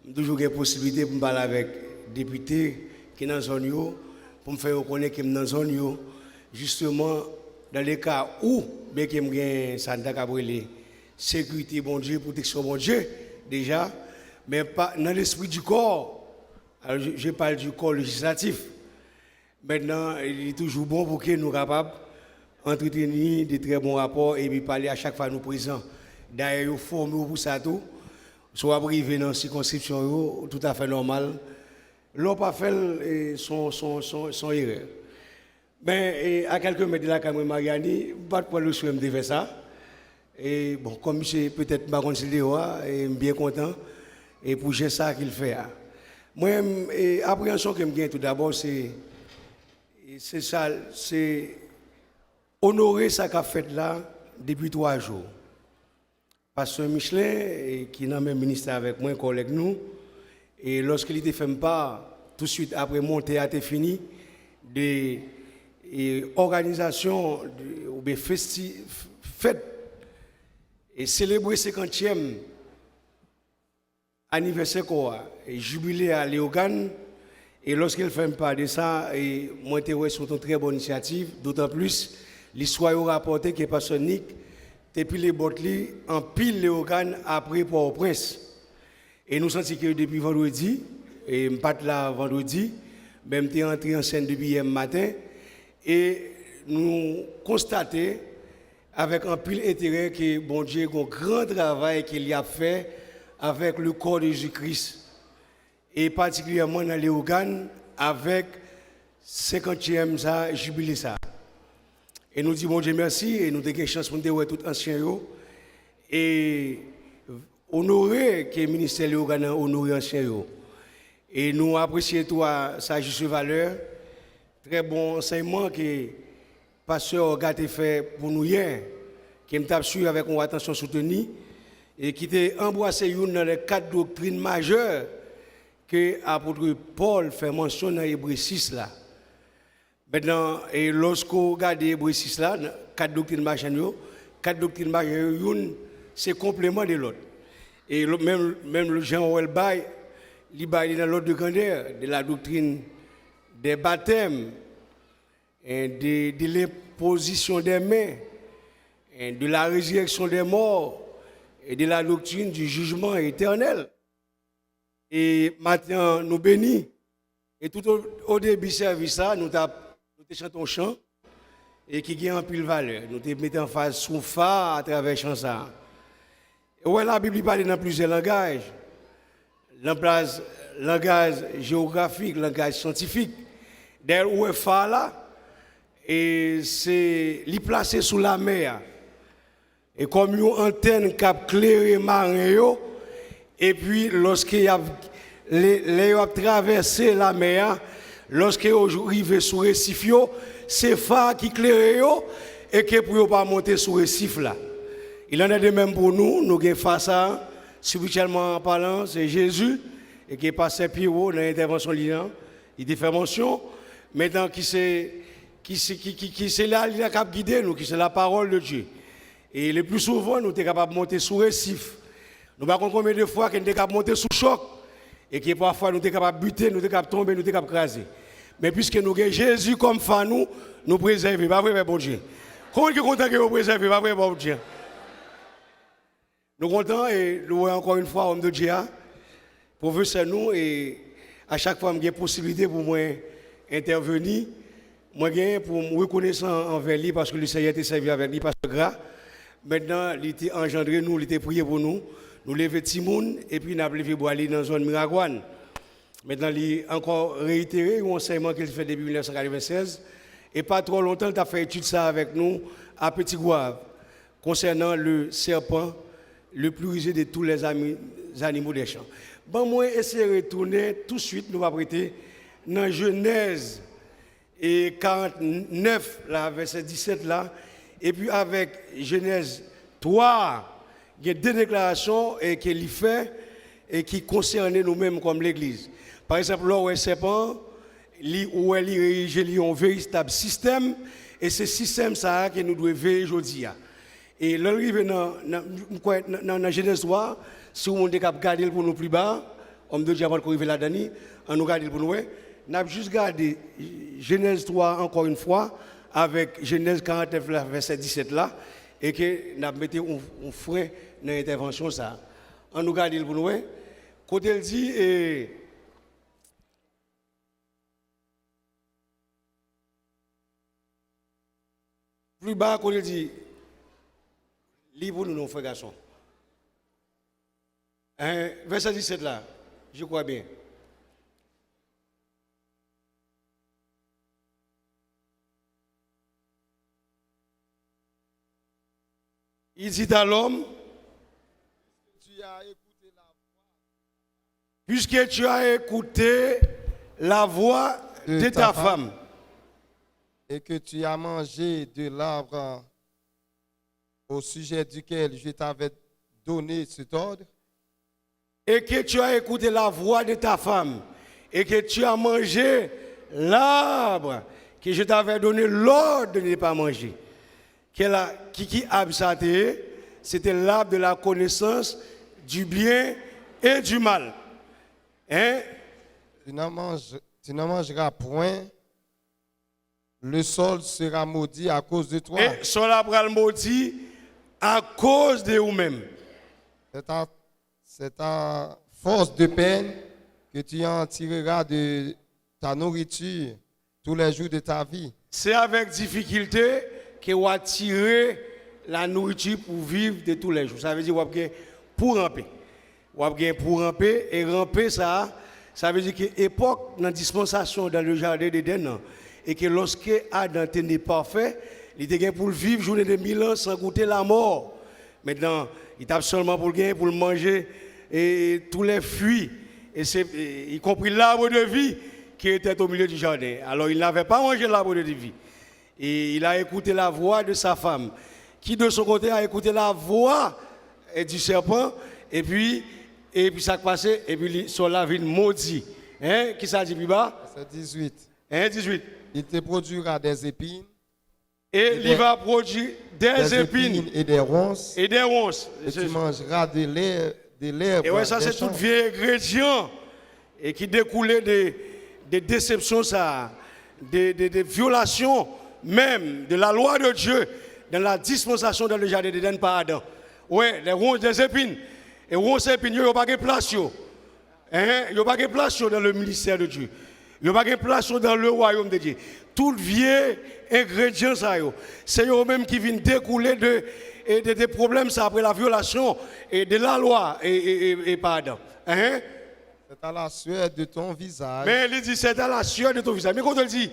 m toujou gen posiblite pou m pale avèk depite ki nan zòn yo, pou m fè yo konnen ke m nan zòn yo. Jisteman, dans le cas où, byenke m gen sa n ta kab rele sekirite Bondye, pwoteksyon Bondye, deja, men pa, nan lespri di kò, alò, je, je parle du corps législatif. Mentnan, li toujou bon pou ke nou kapab antreteni de trè bon rapò epi pale a chak fwa nou prezan. Dayè, yo fòme w pou sa tou. Si w ap rive nan sikonskripsyon yo, toutafè nòmal. Lè w pa fè l, e, s on, s on, s on, s on erè. Men, e, a kèlke mèt de lakay mwen, Mariani, m pa t pran le swen m te fè sa. E, bon, kòm misye, petèt, m pa konn si l deyò a, e m byen kontan, e pou jès sa a ke l fè a. Mwen, e, apreyansyon ke m gen toudabò, se, e, se sa, se onore sa k ap fèt la depi twa jou. Pastè Michelin, e, ki nan menm ministè avèk mwen, kòlèg nou, e lòske li te fè m pa, tousuit apre monte a te fini, de, e, òganizasyon, de, oubyen festi-, f-, fèt, e selebre senkantyèm anivèsè kò a, e jibile a Leyogàn, e lòske l fè m pa de sa, e mwen te wè se yon trè bon inisyativ, dotan plis, listwa yo rapòte ke pastè Nick te pile bòt li anpil Leyogàn apre Pòtoprens. E nou santi ke depi vandredi, e m pa t la vandredi, men m te antre an sèn depi yè maten, e nou konstate avèk anpil enterè ke Bondye gon gran travay ke li ap fè avèk le corps de Jésus-Christ, e patikilyèman nan Leyogàn avèk senkantyèm sa, jibile sa. E nou di Bondye mèsi, e nou te gen chans pou n te wè tout ansyen yo, e onore ke ministè Leyogàn nan onore ansyen yo. E nou apresye tou a sa juste valeur, trè bon ansèyman ke pastè Orga te fè pou nou yè, ke m t ap swiv avèk yon atansyon souteni, e ki te anbrase youn nan lè kat doktrin majè ke apot Pòl fè mansyon nan Ebre sis la. Mentnan, e lòske w gade Ebre sis la, nan kat doktrin majè yo, kat doktrin majè yo, youn se konpleman de lòt. E lòt, menm, menm jan Pòl bay, li bay li nan lòd de grandè, de la doctrine des baptêmes, hein, de, de l'imposition des mains, hein, de la résurrection des morts, et de la doctrine du jugement éternel. E maten an, nou beni. E tout o, o debi sèvis la, nou t ap, nou te chante yon chan, e ki gen anpil valè. Nou te mete anfaz sou fa a atravè chan sa a. E w wè Labib li pale nan plizyè langaj. Nan plas langaj jewografik, langaj syantifik. Dayè, ou wè fa la, e se, li plase sou lamè a. E kòm yon antèn k ap klere maren yo, epi lòske y ap, lè, lè yo ap travèse lamè a, lòske yo rive sou resif yo, se fa a ki klere yo, e ke pou yo pa monte sou resif la. Il en est de même pou nou, nou gen fa sa, spirityèlman palan, se Jezi, e ke pastè Pierrot, nan entèvansyon li an, li te fè mansyon, mentnan ki se, ki se, ki, ki, ki se la, li la k ap gide nou, ki se la parole de Dieu. E le pli souvan, nou te kapab monte sou resif. Nou pa konn konbyen de fwa ke n te kab monte sou chòk, e ke pafwa nou te kapab bite, nou te kab tonbe, nou te kab kraze. Men piske nou gen Jezi kòm fa nou, nou prezève. Pa vre, pèp Bondye? Konbyen ki kontan ke yo prezève? Pa vre, pèp Bondye? Nou kontan e nou wè ankò yon fwa òm de Dye a, pwofesè nou, e a chak fwa m gen posiblite pou mwen entèveni, mwen genyen pou m rekonesan anvè li paske Lesenyè te sèvi avèk li, pastè Gra. Mentnan, li te anjandre nou, li te priye pou nou. Nou leve timoun, epi n ap leve bwa li nan zòn Miragwàn. Mentnan, li ankò reitere yon ansèyman ke l te fè depi mil nèf san katreven sèz, e pa twò lontan, l t ap fè etid sa a avèk nou a Petit Goâve, konsènan le serpent le plus rusé de tous les ami-, animaux des champs. Ban mwen eseye retounen touswit, nou p ap rete, nan Jenèz e karant nèf la, vèsè disèt la, epi avèk Jenèz twa a, gen de deklarasyon, e, ke li fè, e ki konsène nou menm kòm legliz. Pa egzanp, lè w wè sèpan an, li, ou wè li erije li yon veritab sistèm, e se sistèm sa a ke nou dwe veye jodi a. E lè l rive nan, nan, m kwè, nan, nan, nan Jenèz twa, si yon moun te kab gade l pou nou pli ba, òm de Dye a potko rive ladan li, ann nou gade l pou nou wè. N ap jis gade Jenèz twa ankò yon fwa, avèk Jenèz karant nèf la, vèsè disèt la, e ke n ap mete yon, yon fren nan entèvansyon sa a. Ann nou gade l pou nou wè. Kote l di, e, Pli ba, kote l di, li pou nou non, frè gason. Hein, vèsè disèt la, je crois bien. Il dit à l'homme, tu as écouté la voix Puisque tu as écouté la voix de ta femme, et que tu as mangé de l'arbre au sujet duquel je t'avais donné cet ordre, et que tu as écouté la voix de ta femme, et que tu as mangé l'arbre que je t'avais donné l'ordre de ne pas manger. Kèl a, ki, ki ab sa te ye? Se te l'arbre de la connaissance du bien et du mal. Hein? Tu n'en manges, tu n'en mangeras point. Le sol sera maudit à cause de toi. E sòl la pral modi akoz de ou menm. C'est à, c'est à force de peine que tu en tireras de ta nourriture tous les jours de ta vie. Se avèk difikilte ke w a tire la nouriti pou viv de tou lè jou. Sa vle di w ap gen pou ranpe. W ap gen pou ranpe, e ranpe sa a, sa vle di ke epòk nan dispansasyon dan le jardin d'Éden nan, e ke lòske Adan te ne pafè, li te gen pou l viv jounen de mil an san goute lamò. Mentnan, li t ap sèlman pou l gen, pou l manje, e, tous les fruits, et c'est, et y compris l'arbre de vie qui était au milieu du jardin. Alors, il n'avait pas mangé l'arbre de vie. Et il a écouté la voix de sa femme, qui de son côté a écouté la voix, eh, du serpent, et puis, epi sa k pase, epi li, sòl la vin modi. Hein? Kisa l di pi ba? Vèsè dizuit. Hein, dizuit. Il te produira des épines E li va pwodui des épines et des ronces. E tu mangeras de l'herbe des champs. E wè, sa se tout vye engredyan e ki dekoule de, de desepsyon sa a, de, de, de violations même de la loi de Dieu dans la dispensation dans le jardin d'Éden par Adam. Wè, les ronces, des épines. E ronces, épines yo, yo pa gen plas yo. Hein? Yo pa gen plas yo dans le ministère de Dieu. Yo pa gen plas yo dans le royaume de Dieu. Tout vye engredyan sa yo, se yo menm ki vin dekoule de, e de, de pwoblèm sa apre la violation e de la loi e, e, e, e pa Adan. Hein? C'est à la sueur de ton visage. Men li di, c'est à la sueur de ton visage. Men kote l di,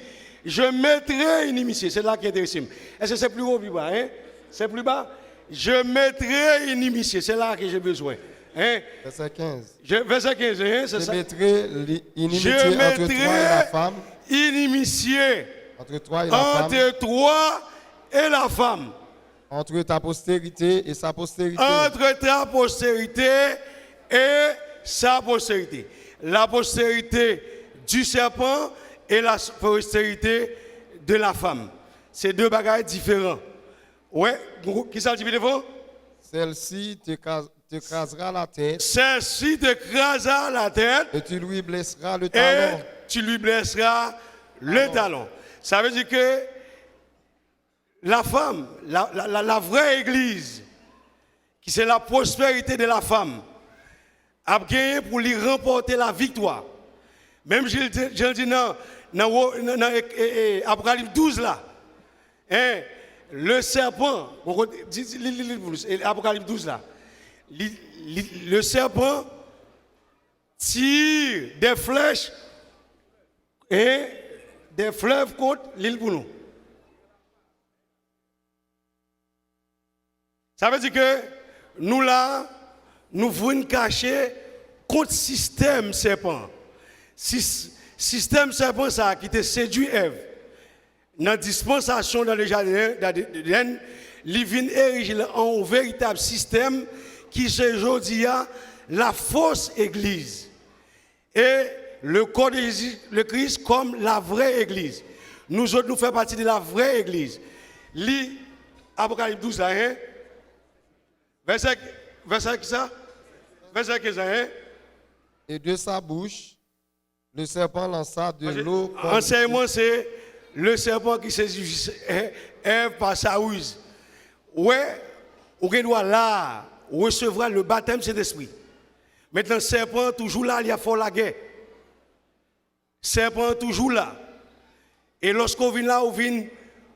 je mettrai inimitié. Se la ki enterese m. Èske se pli wo, pli ba, hein? Se pli ba? Je mettrai inimitié. Se la ke je bezwen. Hein? Vèsè kenz. Je, vèsè kenz, hein, se sa. Je mettrai inimitié entre toi et la femme. Entre toi et la femme. Entre toi et la femme. Entre ta postérité et sa postérité. Entre ta postérité et sa postérité. La postérité du serpent et la postérité de la femme. Se de bagay diferan. Wè, kisa l di pi devan? Celle-ci te ca-, te crasera la tête, celle-ci te crasera la tête et tu lui blesseras le et talon. Tu lui blesseras le talon. Ça veut dire que la femme, la, la, la, la vraie église, qui c'est la prospérité de la femme, ap genyen pou li ranpòte la viktwa. Menm jan l di nan, nan, nan, nan, e, e, e, Apokalips douz la, hein, le serpent, bon, di, di, li, li, li pou nou, e, Apokalips douz la, li, li, le serpent tire des flèches, hein, des fleuves contre, li l pou nou. Sa vle di ke nou la, nou vin kache kont sistèm sèpan. Sis-, sistèm sèpan sa a ki te sedui Èv nan dispansasyon nan le jaden Èden, li vin erije l an yon veritab sistèm ki se jodi a la fos egliz. Et le corps de Jésus, le Christ, comme la vraie église. Nous autres, nous faisons partie de la vraie église. Li Apokalips douz la, hein? Vèsè, vèsè ki sa? Vèsè kenz la, hein? Et de sa bouche, le serpent lança de l'eau comme... Ansèyman se le serpent qui séduisit Èv par sa ruse. Ou wè, ou gen dwa la a resevwa le batèm Sentespri. Mentnan, sèpan an toujou la, li ap fè w lagè. Sèpan an toujou la. E lòske w vin la, ou vin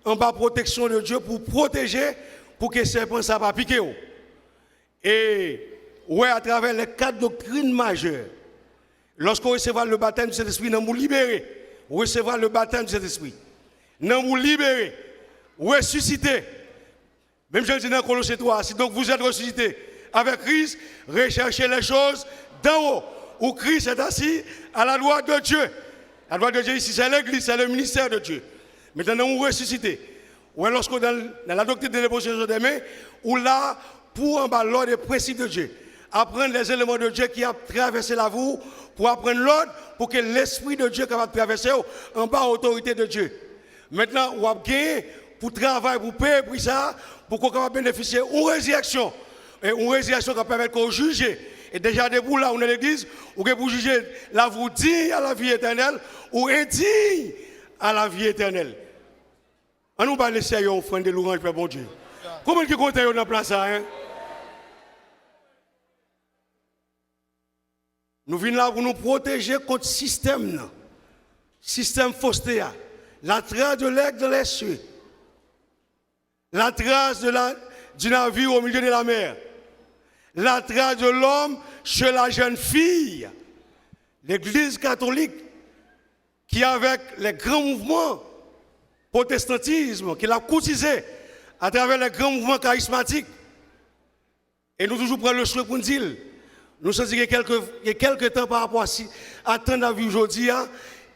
anba pwoteksyon de Dye pou pwoteje, pou ke sèpan sa pa pike w. E ou wè, atravè les quatre doctrines majeures, lòske w resevwa le baptême du Saint-Esprit, nanm ou libere. Ou resevwa le baptême du Saint-Esprit. Nanm ou libere. Resisite. Menm jan l di nan Kolosyen twa, si donc vous êtes ressuscités avec Christ, recherchez les choses d'en haut, où Christ est assis à la droite de Dieu. La droite de Dieu ici, c'est l'église, c'est le ministère de Dieu. Mentnan, ou resisite. Ou wè, lòske w nan, nan la doctrine de l'imposition des mains, ou la pou anba lòd e prensip de Dye. Aprann les éléments de Dieu ki ap travèse lavi w, pou aprann lòd, pou ke Lespri de Dye kapab travèse w anba otorite de Dye. Mentnan, w ap genyen pou travay, pou peye pri sa a, pou ke w kapab benefisye yon rezirèksyon. E yon rezirèksyon k ap pèmèt ke w jije. E deja, depi w la, ou nan legliz, ou gen pou jije lavi w diy a lavi etènèl, ou endiy a lavi etènèl. Ann nou bay Lesenyè yon ofrann de louwanj, pèp Bondye. Konbyen ki kontan yo nan plas sa, hein? Nou vin la pou nou pwoteje kont sistèm nan. Sistèm foste a. La trace de l'aigle dans les cieux. La trace de la, du navire au milieu de la mer. La trace de l'homme chez la jeune fille. Legliz katolik ki avèk les grands mouvements protestantisme, ki l ap koutize atravè les grands mouvements karismatik. E nou toujou pran le swen pou n di l. Nou santi gen kèlke, gen kèlke tan pa rapò a si, a tan n ap viv jodi a,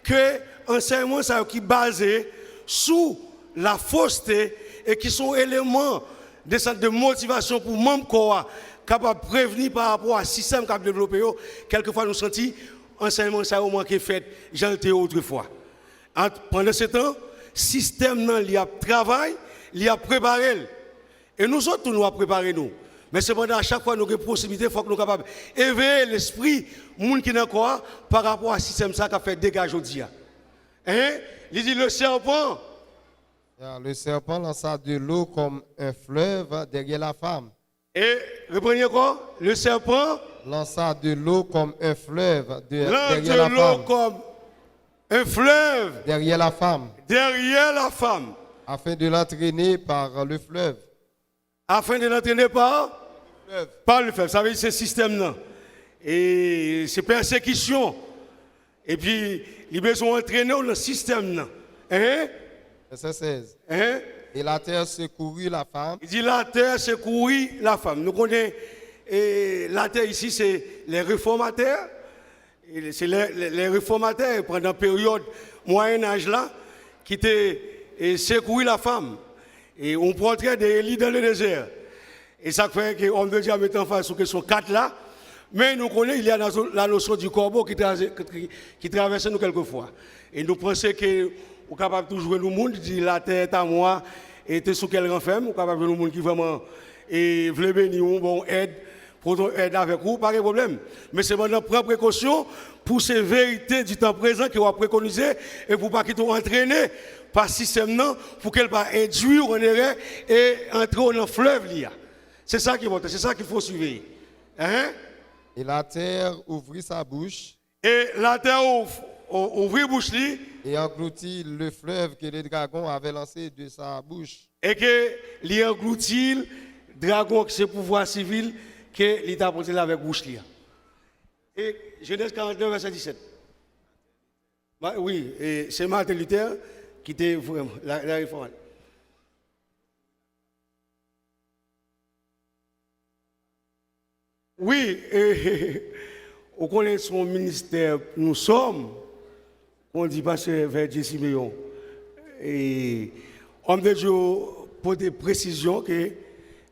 ke ansèyman sa yo ki baze sou la foste e ki se yon eleman de sant de motivasyon pou manm kò a kapab prevni pa rapò a sistèm k ap devlope yo, kèlkefwa nou santi ansèyman sa yo manke fèt jan l te ye otrefwa. Ant, pandansetan, sistèm nan, li ap travay, li ap prepare l. E nou sot tou, nou ap prepare nou. Men sepandan, a chak fwa nou gen posiblite, fòk nou kapab eveye lespri moun ki nan kò a pa rapò a sistèm sa k ap fè dega jodi a. Hein? Li di, le serpent. Ah, le serpent lança de l'eau comme un fleuve derrière la femme. E, reprann li ankò. Le serpent lança de l'eau comme un fleuve de, derrière la femme. Lance de l'eau comme un fleuve derrière la femme. Derrière la femme. Afin de l'entraîner par le fleuve. Afin de l'entraîner par, par le fleuve. Sa vle di se sistèm nan. E se pèsekisyon. Epi, li bezwen antrene w nan sistèm nan. Hein? Verset seize. Hein? Et la terre secourut la femme. Li di, la terre secourut la femme. Nou konnen, e, latè isi, se les réformateurs. E se les, les, les réformateurs, pandan peryòd Mwayen Aj la, ki te, e, sekouri la femme. E yon pòtrè de Élie dans le désert. E sa k fè ke Homme de Dieu a mete anfaz sou kesyon kat la. Men nou konnen, il y a la, la notion du corbeau ki traze-, ki, ki travèse nou kèlkefwa. E nou panse ke ou kapab toujou jwenn yon moun ki di, la terre est à moi, e te sou kèl ranfèm, ou kapab jwenn yon moun ki vrèman, e vle beni w, ba w èd, Pwoton èd avèk ou, pa gen pwoblèm. Men sepandan, pran prekosyon pou se verite di tan prezan ke w ap prekonize e pou w pa kite w antrene pa sistèm nan, pou ke l pa endwi w an erè e antre w nan flèv li a. Se sa ki enpòtan, se sa ki fò siveye. Hein? Et la terre ouvrit sa bouche, E latè ou- ou- ouvri bouch li, et engloutit le fleuve que le dragon avait lancé de sa bouche. E ke li anglouti dragon ki se pouvwa sivil ke li ta pote la avèk bouch li a. E Jenèz karant nèf, vèsè disèt. Ma- Wi, e se Martin Luther ki te vrèman la, la refòm. Wi, e, ou konnen se yon ministè nou sòm, kon di pastè Verdie Siméon. E, òm de Dye pote presizyon ke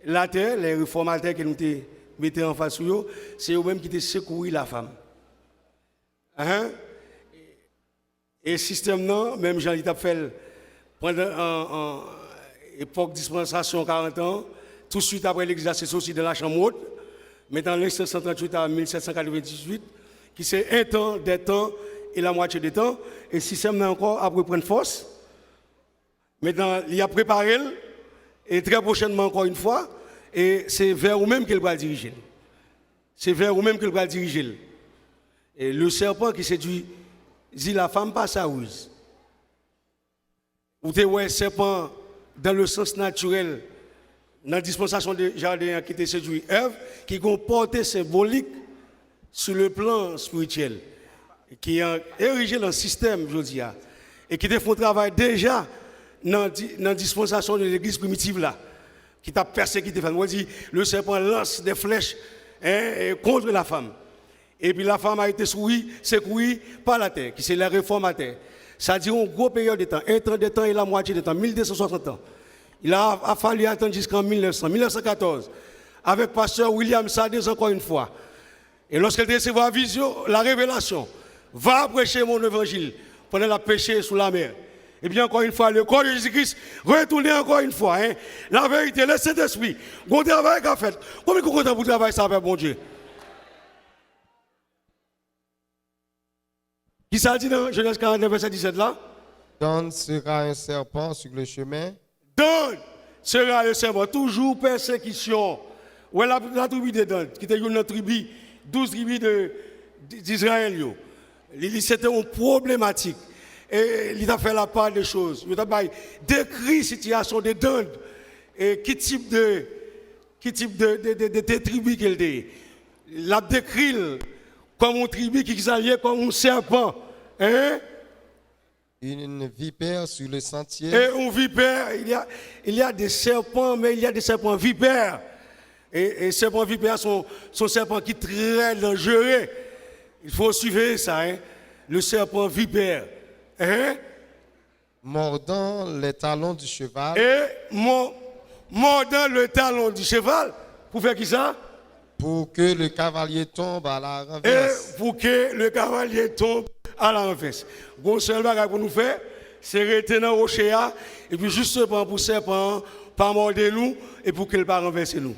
latè, lè refòmatè ke nou te mete anfas sou yo, se yo menm ki te sekouri lafam. Hein? E sistèm nan, menm jan li t ap fè l pandan an, an epòk dispansasyon karant an, touswit apre legliz la se soti nan lachanm wot, men nan lisans san tranntuit a mil sèt san katrevendizuit, ki se un temps, deux temps et la moitié de temps, e sistèm nan ankò ap reprann fòs. Mentnan, li ap prepare l, e trè pwochènman, ankò yon fwa, e se vè ou menm ke l pral dirije l. Se vè ou menm ke l pral dirije l. E le serpent qui séduisit la femme par sa ruse. Ou te wè sèpan dans le sens naturel, nan dispansasyon de jaden an ki te sedui Èv, ki gen yon pòte senbolik sou le plan espirityèl, ki an- erije nan sistèm jodi a, e ki te fè yon travay deja nan, di- nan dispansasyon de legliz primitiv la, ki t ap pèsekite fèm. Mwen di, le serpent lance des flèches, hein, contre la femme. Epi la femme a été secourue, secourue par la terre, ki se lè refòmatè. Sa dire yon gwo peryòd de tan, un temps, deux temps et la moitié de temps, mil de san swasant an. Il a, a fallu attendre jusqu'en mille neuf cents, mille neuf cent quatorze, avec pasteur William Sadez encore une fois. Et lorsqu'il recevra vision, la révélation, va prêcher mon évangile pendant la pêche sous la mer. Et bien encore une fois, le corps de Jésus-Christ, retournez encore une fois, hein. La vérité, le Saint-Esprit, bon travail qu'a fait. Combien de content pour travail ça avec mon Dieu? Ki sa l di nan Jenèz karant nèf, vèsè disèt la? Dan sera un serpent sur le chemin. Dan sera le serpent, toujou pèsekisyon. Wè la, la tribi de Dan, ki te youn nan tribi, douz tribi de, di- d'Izrayèl yo. Li, li se te yon pwoblematik. E li t ap fè la part des choses. Yo t ap bay, dekri sitiyasyon de Dan. E ki tip de, ki tip de, de, de, de, de tribi ke l te ye. L ap dekri l kòm yon tribi ki, ki sa l ye, kòm yon sèpan. Hein? Une vipère sur le sentier. Et un vipère, il y a, il y a des serpents, mais il y a des serpents vipères. Et, et serpent vipère, c'est un, c'est un serpent qui est très dangereux. Il faut surveiller ça, hein. Le serpent vipère. Hein? Mordant les talons du cheval. Et mon, mordant le talon du cheval. Pou fè ki sa? Pour que le cavalier tombe à la E renverse. Pou ke le cavalier tombe à la renverse. Gon sèl bagay pou nou fè, se rete nan woche a, epi jisteman pou sèpan an pa mòde nou, e pou ke l pa ranvèse nou.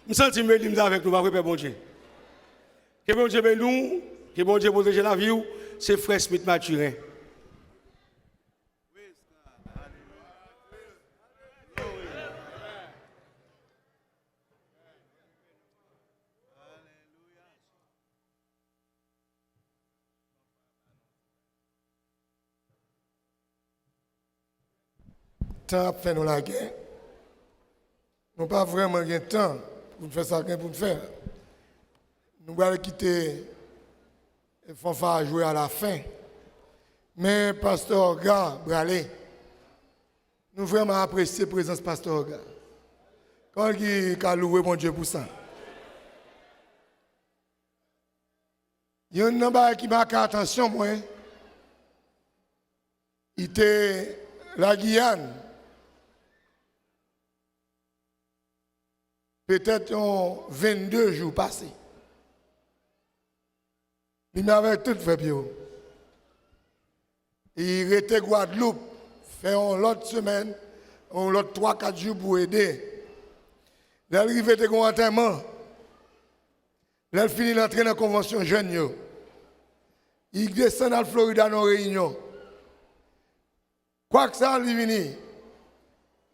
M santi m beni, m t avèk nou, pa vre, Pè Bondye? Ke Bondye beni w, ke Bondye pwoteje lavi w, se frè Smith Mathurin. Tan ap fè nou lagè. Nou pa vrèman gen tan pou n fè sa gen pou n fè. Nou pral kite fanfa a jwe alafen. Men Pastè Orga prale. Nou vrèman apresye prezans Pastè Orga. Kòman ki ka louwe Bondye pou sa? Youn nan bagay ki make atansyon mwen, li te Lagiyàn, petèt yon vennde jou pase. Li menm avèk tout frè Pyewo. Li rete Gwadloup, fè yon lòt semèn, yon lòt twa, kat jou pou ede. Lè l rive, te gen yon antèman. Lè l fini, l antre nan konvansyon jèn yo. Li desann al Florida nan yon reyinyon. Kwak sa, li vini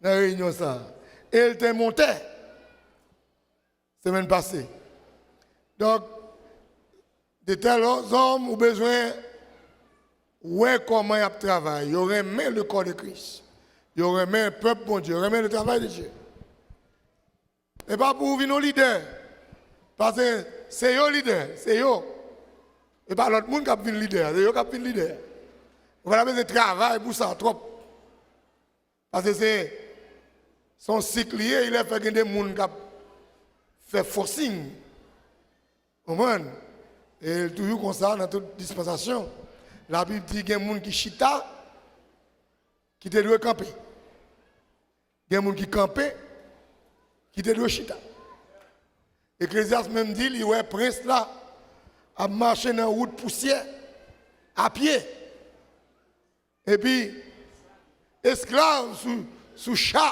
nan reyinyon sa. E l te montè semèn pase. Donk, de tèl zòm, ou bezwen wè kòman y ap travay. Yo renmen le corps de Christ. Yo renmen pèp Bondye. Yo renmen le travail de Dieu. E pa pou ou vin yon lidè. Paske se yo lidè, se yo. E pa lòt moun k ap vin lidè, se yo k ap vin lidè. Ou pa ta bezwen travay pou sa twòp. Paske se, se yon sik li ye, ilè fè gen de moun k ap fè forcing. Konprann? E l toujou konsa nan tout dispansasyon. Labib di gen moun ki chita, ki te dwe kanpe. Gen moun ki kanpe, ki te dwe chita. Eklezyas menm di li wè prens la ap mache nan wout pousyè, a pye. Epi, esklav sou, sou cha.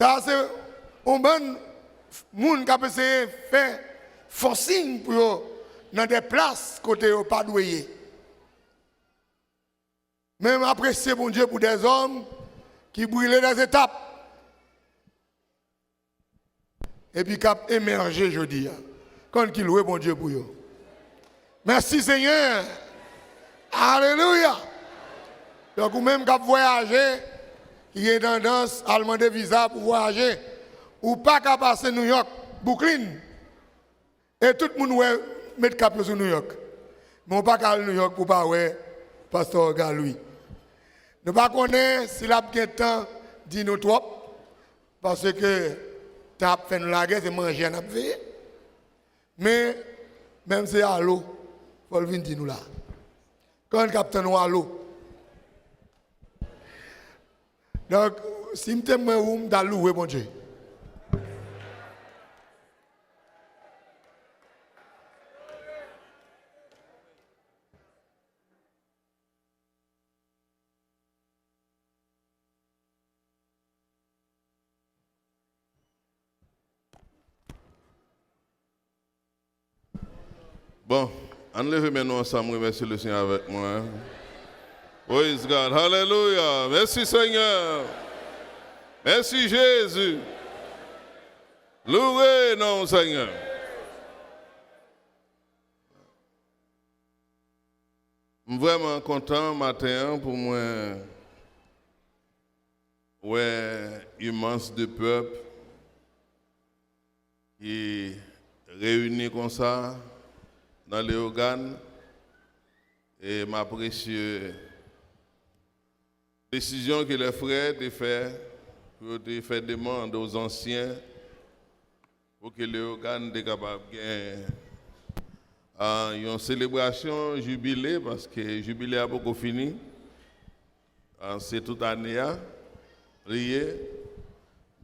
Sa se yon bann moun k ap eseye fè forcing pou yo nan de plas kote yo pa dwe ye. Men m apresye Bondye pou dèzòm ki brile dèzetap epi k ap emèje jodi a. Konn ki lwe Bondye pou yo. Mèsi, Senyè. Alelouya. Donk, ou menm k ap vwayaje, ki gen tandans al mande viza pou vwayaje, ou pa ka pase Nouyòk, Bouklin. E tout moun wè met kap yo sou Nouyòk. Men ou pa ka al Nouyòk pou pa wè pastè Galouis. Nou pa konnen si l ap gen tan di nou twòp, paske tan ap fè nou lagè, se manje a n ap veye. Men, menm se alo, fò l vin di nou la. Konbyen k ap tann yon alo? Donk, si m te mwen ou, m ta louwe Bondye. Bon, ann leve men nou ansanm, remèsye Lesenyè avèk mwen. Praise God. Hallelujah. Mèsi, Senyè. Mèsi, Jezi. Louwe non w, Senyè. M vrèman kontan maten an pou mwen wè imans de pèp ki reyini konsa nan Leyogàn, e m apresye desizyon ke lè frè te fè pou yo te fè demann o zansyen pou ke Leyogàn te kapab gen, ah, yon selebrasyon jibile, paske jibile a poko fini. Ah, se tout ane a li ye.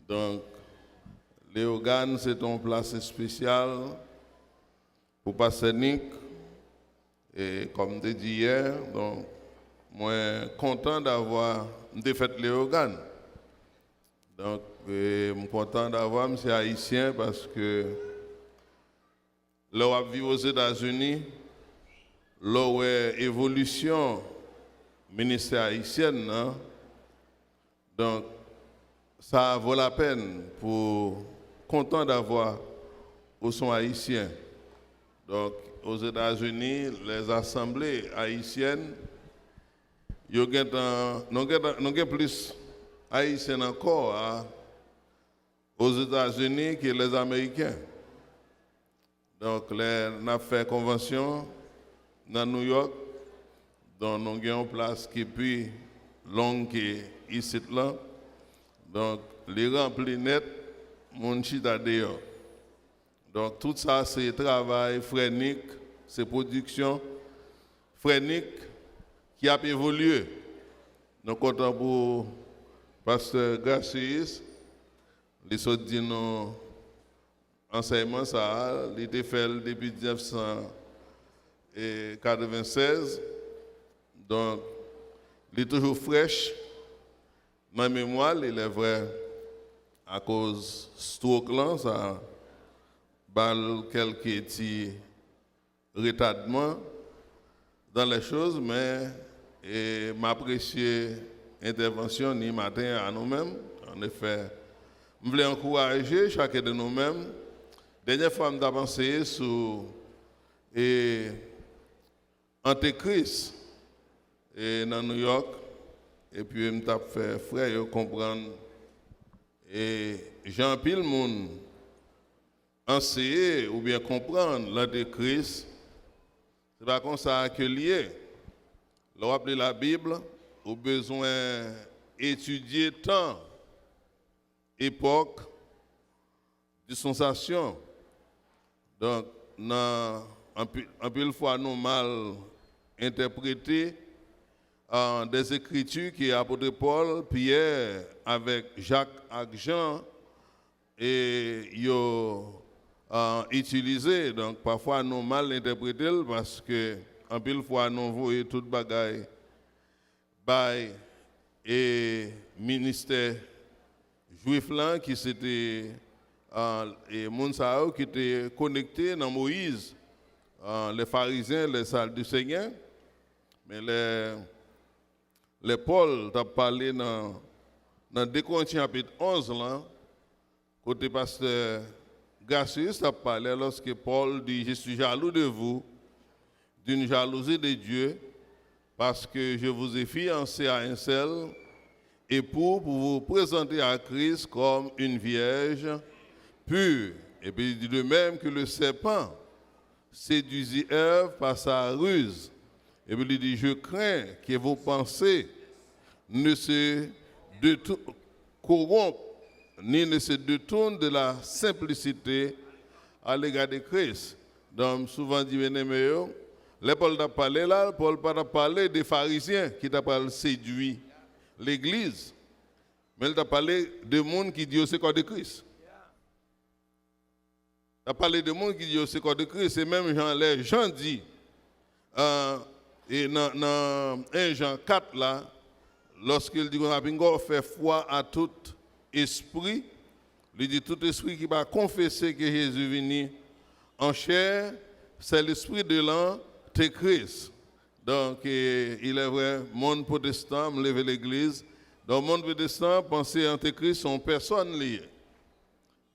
Donk, Leyogàn se te yon plas espesyal pou Pastè Nick. E kòm m te di yè, donk, mwen kontan davwa m te fèt Leyogàn. Donk, e, m kontan davwa m se ayisyen, paske lè w ap viv Ozetazini, lè w wè evolisyon ministè ayisyèn nan, donk, sa vo lapèn pou kontan davwa ou se yon ayisyen. Donk, Ozetazini, lèzasanble ayisyèn, yo gentan, nou gentan, nou gen plis ayisyen nan kò a Ozetazini ke lèzameriken. Donk, lè n ap fè konvansyon nan Nouyòk, donk, nou gen yon plas ki pi long ke isit lan. Donk, li ranpli nèt, moun chita deyò. Donk, tout sa se travay frè Nick, se pwodiksyon frè Nick ki ap evolye. Nou kontan pou pastè Gracius, li sot di nou ansèyman sa a, li te fè l depi diznèf san katrevennsèz. Donk, li toujou frèch nan memwa l, ilèvrè, akoz stroke lan, sa, ba l kèlke ti retadman dans les choses, men e, m apresye entèvansyon ni maten an nou menm. Anefè, m vle ankouraje chakè de nou menm. Dènyè fwa m t ap anseye sou e, Antekris e, nan New York, epi m t ap fè frè yo konprann e, jan anpil moun anseye oubyen konprann lantekris, se pa konsa ke l ye. Lè w ap li Labib, ou bezwen etidye tan, epòk, disponsasyon. Donk, nan anpi- anpil fwa nou mal entèprete euh, des écritures que apôtre Paul, Pierre, avec Jacques ak Jean e yo euh, itilize. Donk, pafwa nou mal entèprete l paske anpil fwa nou voye tout bagay bay e ministè jwif lan ki se te euh, e moun sa yo ki te konekte nan Moyiz, euh, les Pharisiens, les Sadducéens. Men lè, lè Pòl t ap pale nan, nan de Korentyen chapit onz lan, kote pastè Gracius t ap pale, lorsque Paul dit, je suis jaloux de vous, d'une jalousie de Dieu, parce que je vous ai fiancé à un seul époux pour vous présenter à Christ comme une vierge pure. Et puis il dit, de même que le serpent séduisit Ève par sa ruse. Et puis il dit, je crains que vos pensées ne se détou- corrompent, ni ne se détournent de la simplicité à l'égard de Christ. Donk, m souvan di byeneme yo, lè Pòl t ap pale la, Pòl pa t ap pale de Farizyen ki t ap pral sedui legliz, men l t ap pale de moun ki di yo se kò de Kris. L ap pale de moun ki di yo se kò de Kris. Se menm jan lè Jan di, euh, e nan, nan en Jan kat la, lòske l di konsa, pinga w fè fwa a tout espri, li di tout espri ki pa konfese ke Jezi vini an chè, c'est l'esprit de l'antéchrist. Donc, eh, il est vrai, monde protestant, m leve legliz, donk, monde protestant panse antekris se yon pèsòn li ye.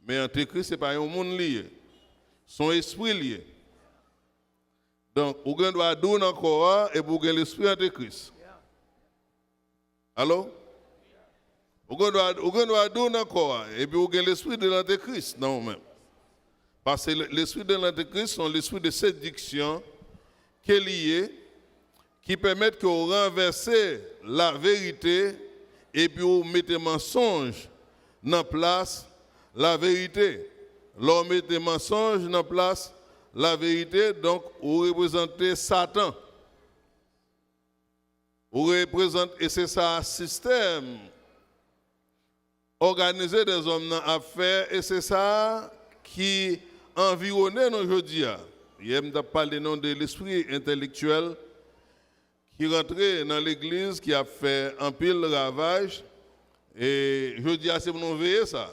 Men antekris se pa yon moun li ye. Se yon espri li ye. Donk, ou gen dwa di w nan kò a, epi ou gen lespri antekris. Alo? Ou gen dwa, ou gen dwa di w nan kò a, epi ou gen lespri de lantekris nan ou menm. Paske le- lespri de lantekris se yon lespri de sediksyon ke li ye, ki pèmèt ke w ranvèse laverite epi w mete mansonj nan plas laverite. Lè w mete mansonj nan plas laverite, donk, ou reprezante Satan. Ou reprezante, e se sa sistèm òganize dèzòm nan ap fè, e se sa ki anviwone nou jodi a. Yè, m t ap pale nou de lespri entèlektyèl ki rantre nan legliz, ki ap fè anpil ravaj, e jodi a, se pou nou veye sa.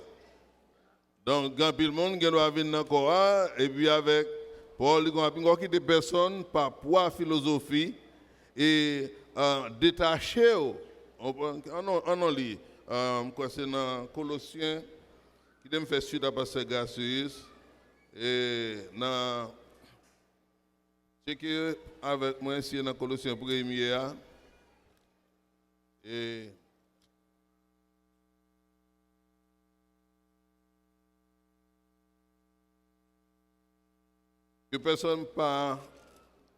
Donk, gen anpil moun gen dwa vin nan kò a, epi avèk pawòl li konsa, pinga w kite pèsòn pa pwa filozofi e ah, detache w. Ann nou, ann nou li, ah, m kwè se nan Kolosyen, kite m fè swit a pastè Gracius, e nan, tcheke avèk mwen si e nan Kolosyen premye a, e Que personne par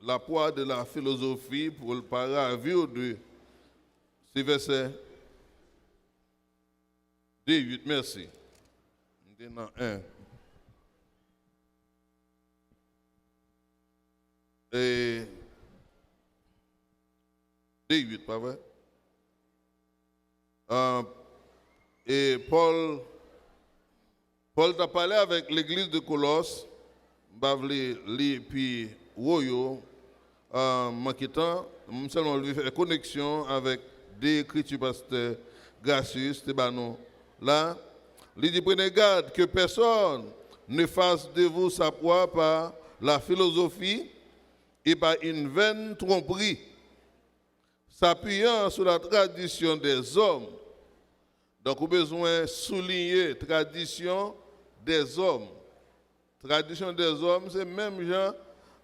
la poire de la philosophie pour le pas ravir de ce verset deux huit, merci. M te nan en. E deux huit, pa vre? Ah, e Pòl, Pòl t ap pale avèk legliz de Kolòs. M pa vle li pi wo yo, ah, manke tan. M sèlman vle fè koneksyon avèk de ekriti pastè Gracius te ba nou la. Li di, prenez garde que personne ne fasse de vous sa proie par la philosophie et par une vaine tromperie, s'appuyant sur la tradition des hommes. Donk, ou bezwen souliye tradisyon dèzòm. Tradisyon dèzòm, se menm jan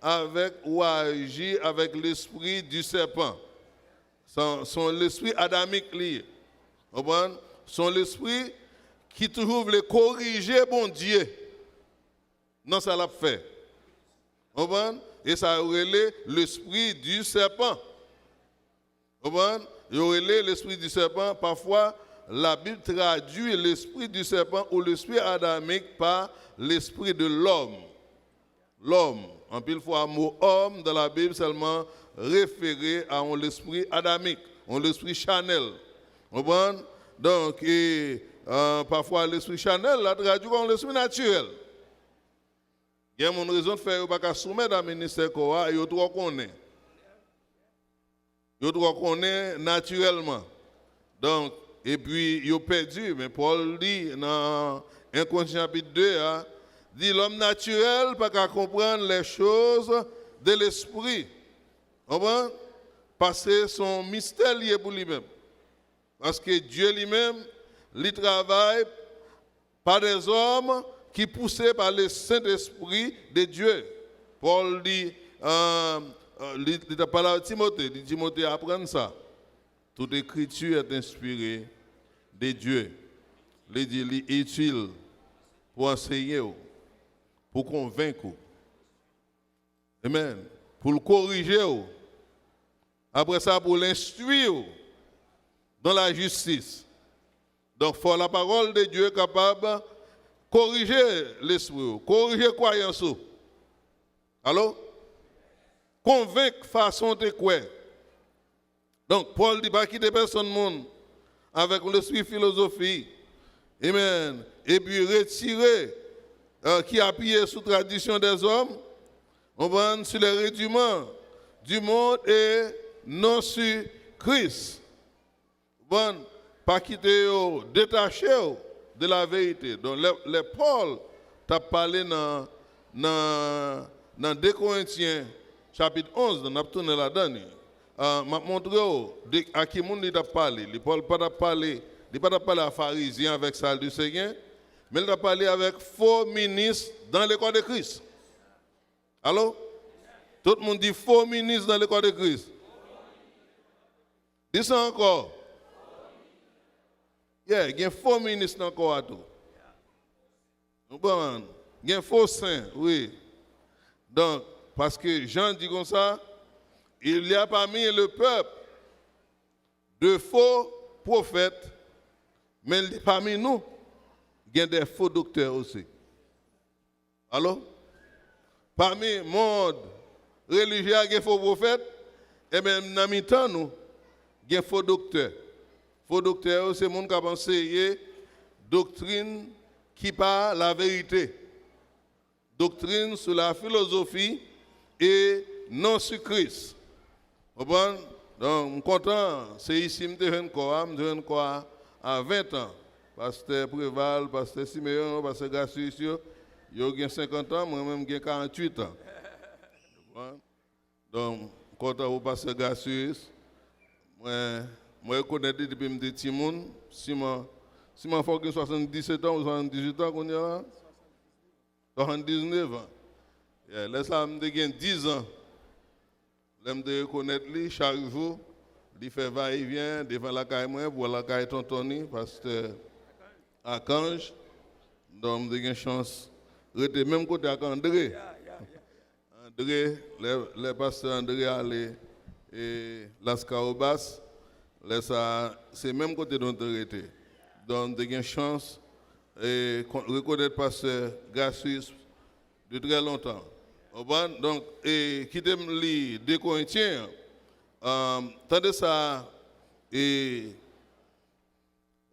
avèk ou aji avèk lespri di sèpan. Se yon, se yon lespri adamik li ye. Konprann? Se yon lespri ki toujou vle korije Bondye nan sa l ap fè. Konprann? E sa yo rele lespri di sèpan. Konprann? Yo rele lespri di sèpan. Pafwa, Labib tradui lespri di sèpan ou lespri adamik pa lespri de lòm. Lòm. Anpil fwa, mo homme dans la Bible sèlman refere a yon lespri adamik, yon lespri chanèl. Konprann? Donk, e, e, pafwa, lespri chanèl la tradui kòm lespri natirèl. Gen moun rezon fè yo pa ka soumèt a ministè kò a, yo twò konnen. Yo twò konnen natirèlman. Donk, epi yo pèdi, men Pòl di nan en Korentyen chapit de a, di, l'homme naturel pa ka konprann les choses de l'esprit. Konprann? Paske se yon mistè li ye pou li menm. Paske Dye li menm, li travay pa dèzòm ki pouse pa le Sentespri de Dye. Pòl di, e, e, li, li t ap pale a Timote, li di Timote aprann sa. Toute écriture est inspirée de Dieu. Li di li itil pou anseye w, pou konvenk ou. Amen. Pou l korije w. Apre sa, pou l enstwi w dans la justice. Donk, fò la parole de Dieu kapab korije lespri w, korije kwayans ou. Alo? Konvenk fason w te kwè. Donk, Pòl di, pa kite pèsonn moun avèk yon lespri filozofi, amen, epi retire, e, ki apiye sou tradisyon dèzòm, konprann, sur les rudiments du monde et non sur Christ. Konprann? Pa kite yo detache w de la verite. Donk, lè, lè Pòl t ap pale nan, nan, nan de Korentyen, chapit onz, n ap tounen ladan li. A, m ap montre w de, a ki moun li t ap pale. Li, Pòl pa t ap pale, li pa t ap pale a Farizyen avèk Saduseyen, men li t ap pale avèk fo minis dans le corps de Christ. Alo? Tout moun di fo minis dans le corps de Christ. Di sa ankò. Yeah, gen fo minis nan kò a tou. Nou konprann? Gen fo sen, wi. Donk, paske Jan di konsa, il y a parmi le peuple de faux prophètes, men li pami nou, gen de fo doktè osi. Alo? Pami mond relijye a gen fo pwofèt, ebyen, nan mitan nou, gen fo doktè. Fo doktè yo, se moun k ap anseye doktrin ki pa laverite. Doktrin sou la filozofi e non sou Kris. Konprann? Donk, m kontan, se isi m te jwenn kò a, m te jwenn kò a a ven tan. Pastè Preval, pastè Simeyon, pastè Gracius yo, yo gen senkant an, mwen menm m gen karanntuit an. Konprann? Donk, m kontan pou pastè Gracius. Mwen, mwen rekonèt li depi m te timoun. Siman, siman fò w gen swasanndiset an ou swasanndizuit an kounye a la. Swasanndiznèf an. Yeah, lè sa a, m te gen diz an. Lè m te rekonèt li, chak jou, li fè vayevyen devan lakay mwen, pou al lakay tonton li, pastè Akanj. Donk, m te gen chans rete menm kote ak Andre. Andre, lè, lè pastè Andre ale, e, Laskawobas, lè sa a, se menm kote nou te rete. Donk, m te gen chans, e, kon-, rekonèt pastè Gracius de trè lontan. Konprann? Donk, e, kite m li de Korentyen an. Ahn, tande sa, e,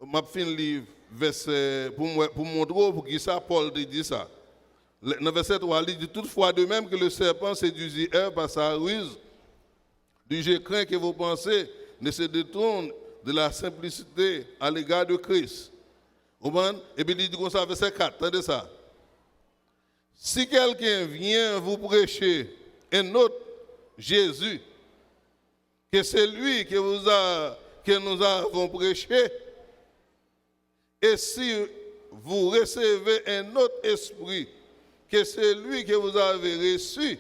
m ap fin li vèsè pou m wè, pou m montre w poukisa Pòl te di sa. Lè, nan vèsè twa, li di, toutefois, de même que le serpent séduisit Ève par sa ruse, du je crains que vos pensées ne se détournent de la simplicité à l'égard de Christ. Konprann? Epi li di konsa, vèsè kat, tande sa. Si quelqu'un vient vous prêcher un autre Jésus que celui que vous a, que nous avons prêché, et si vous recevez un autre esprit que celui que vous avez reçu,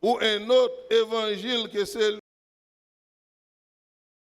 ou un autre évangile que celui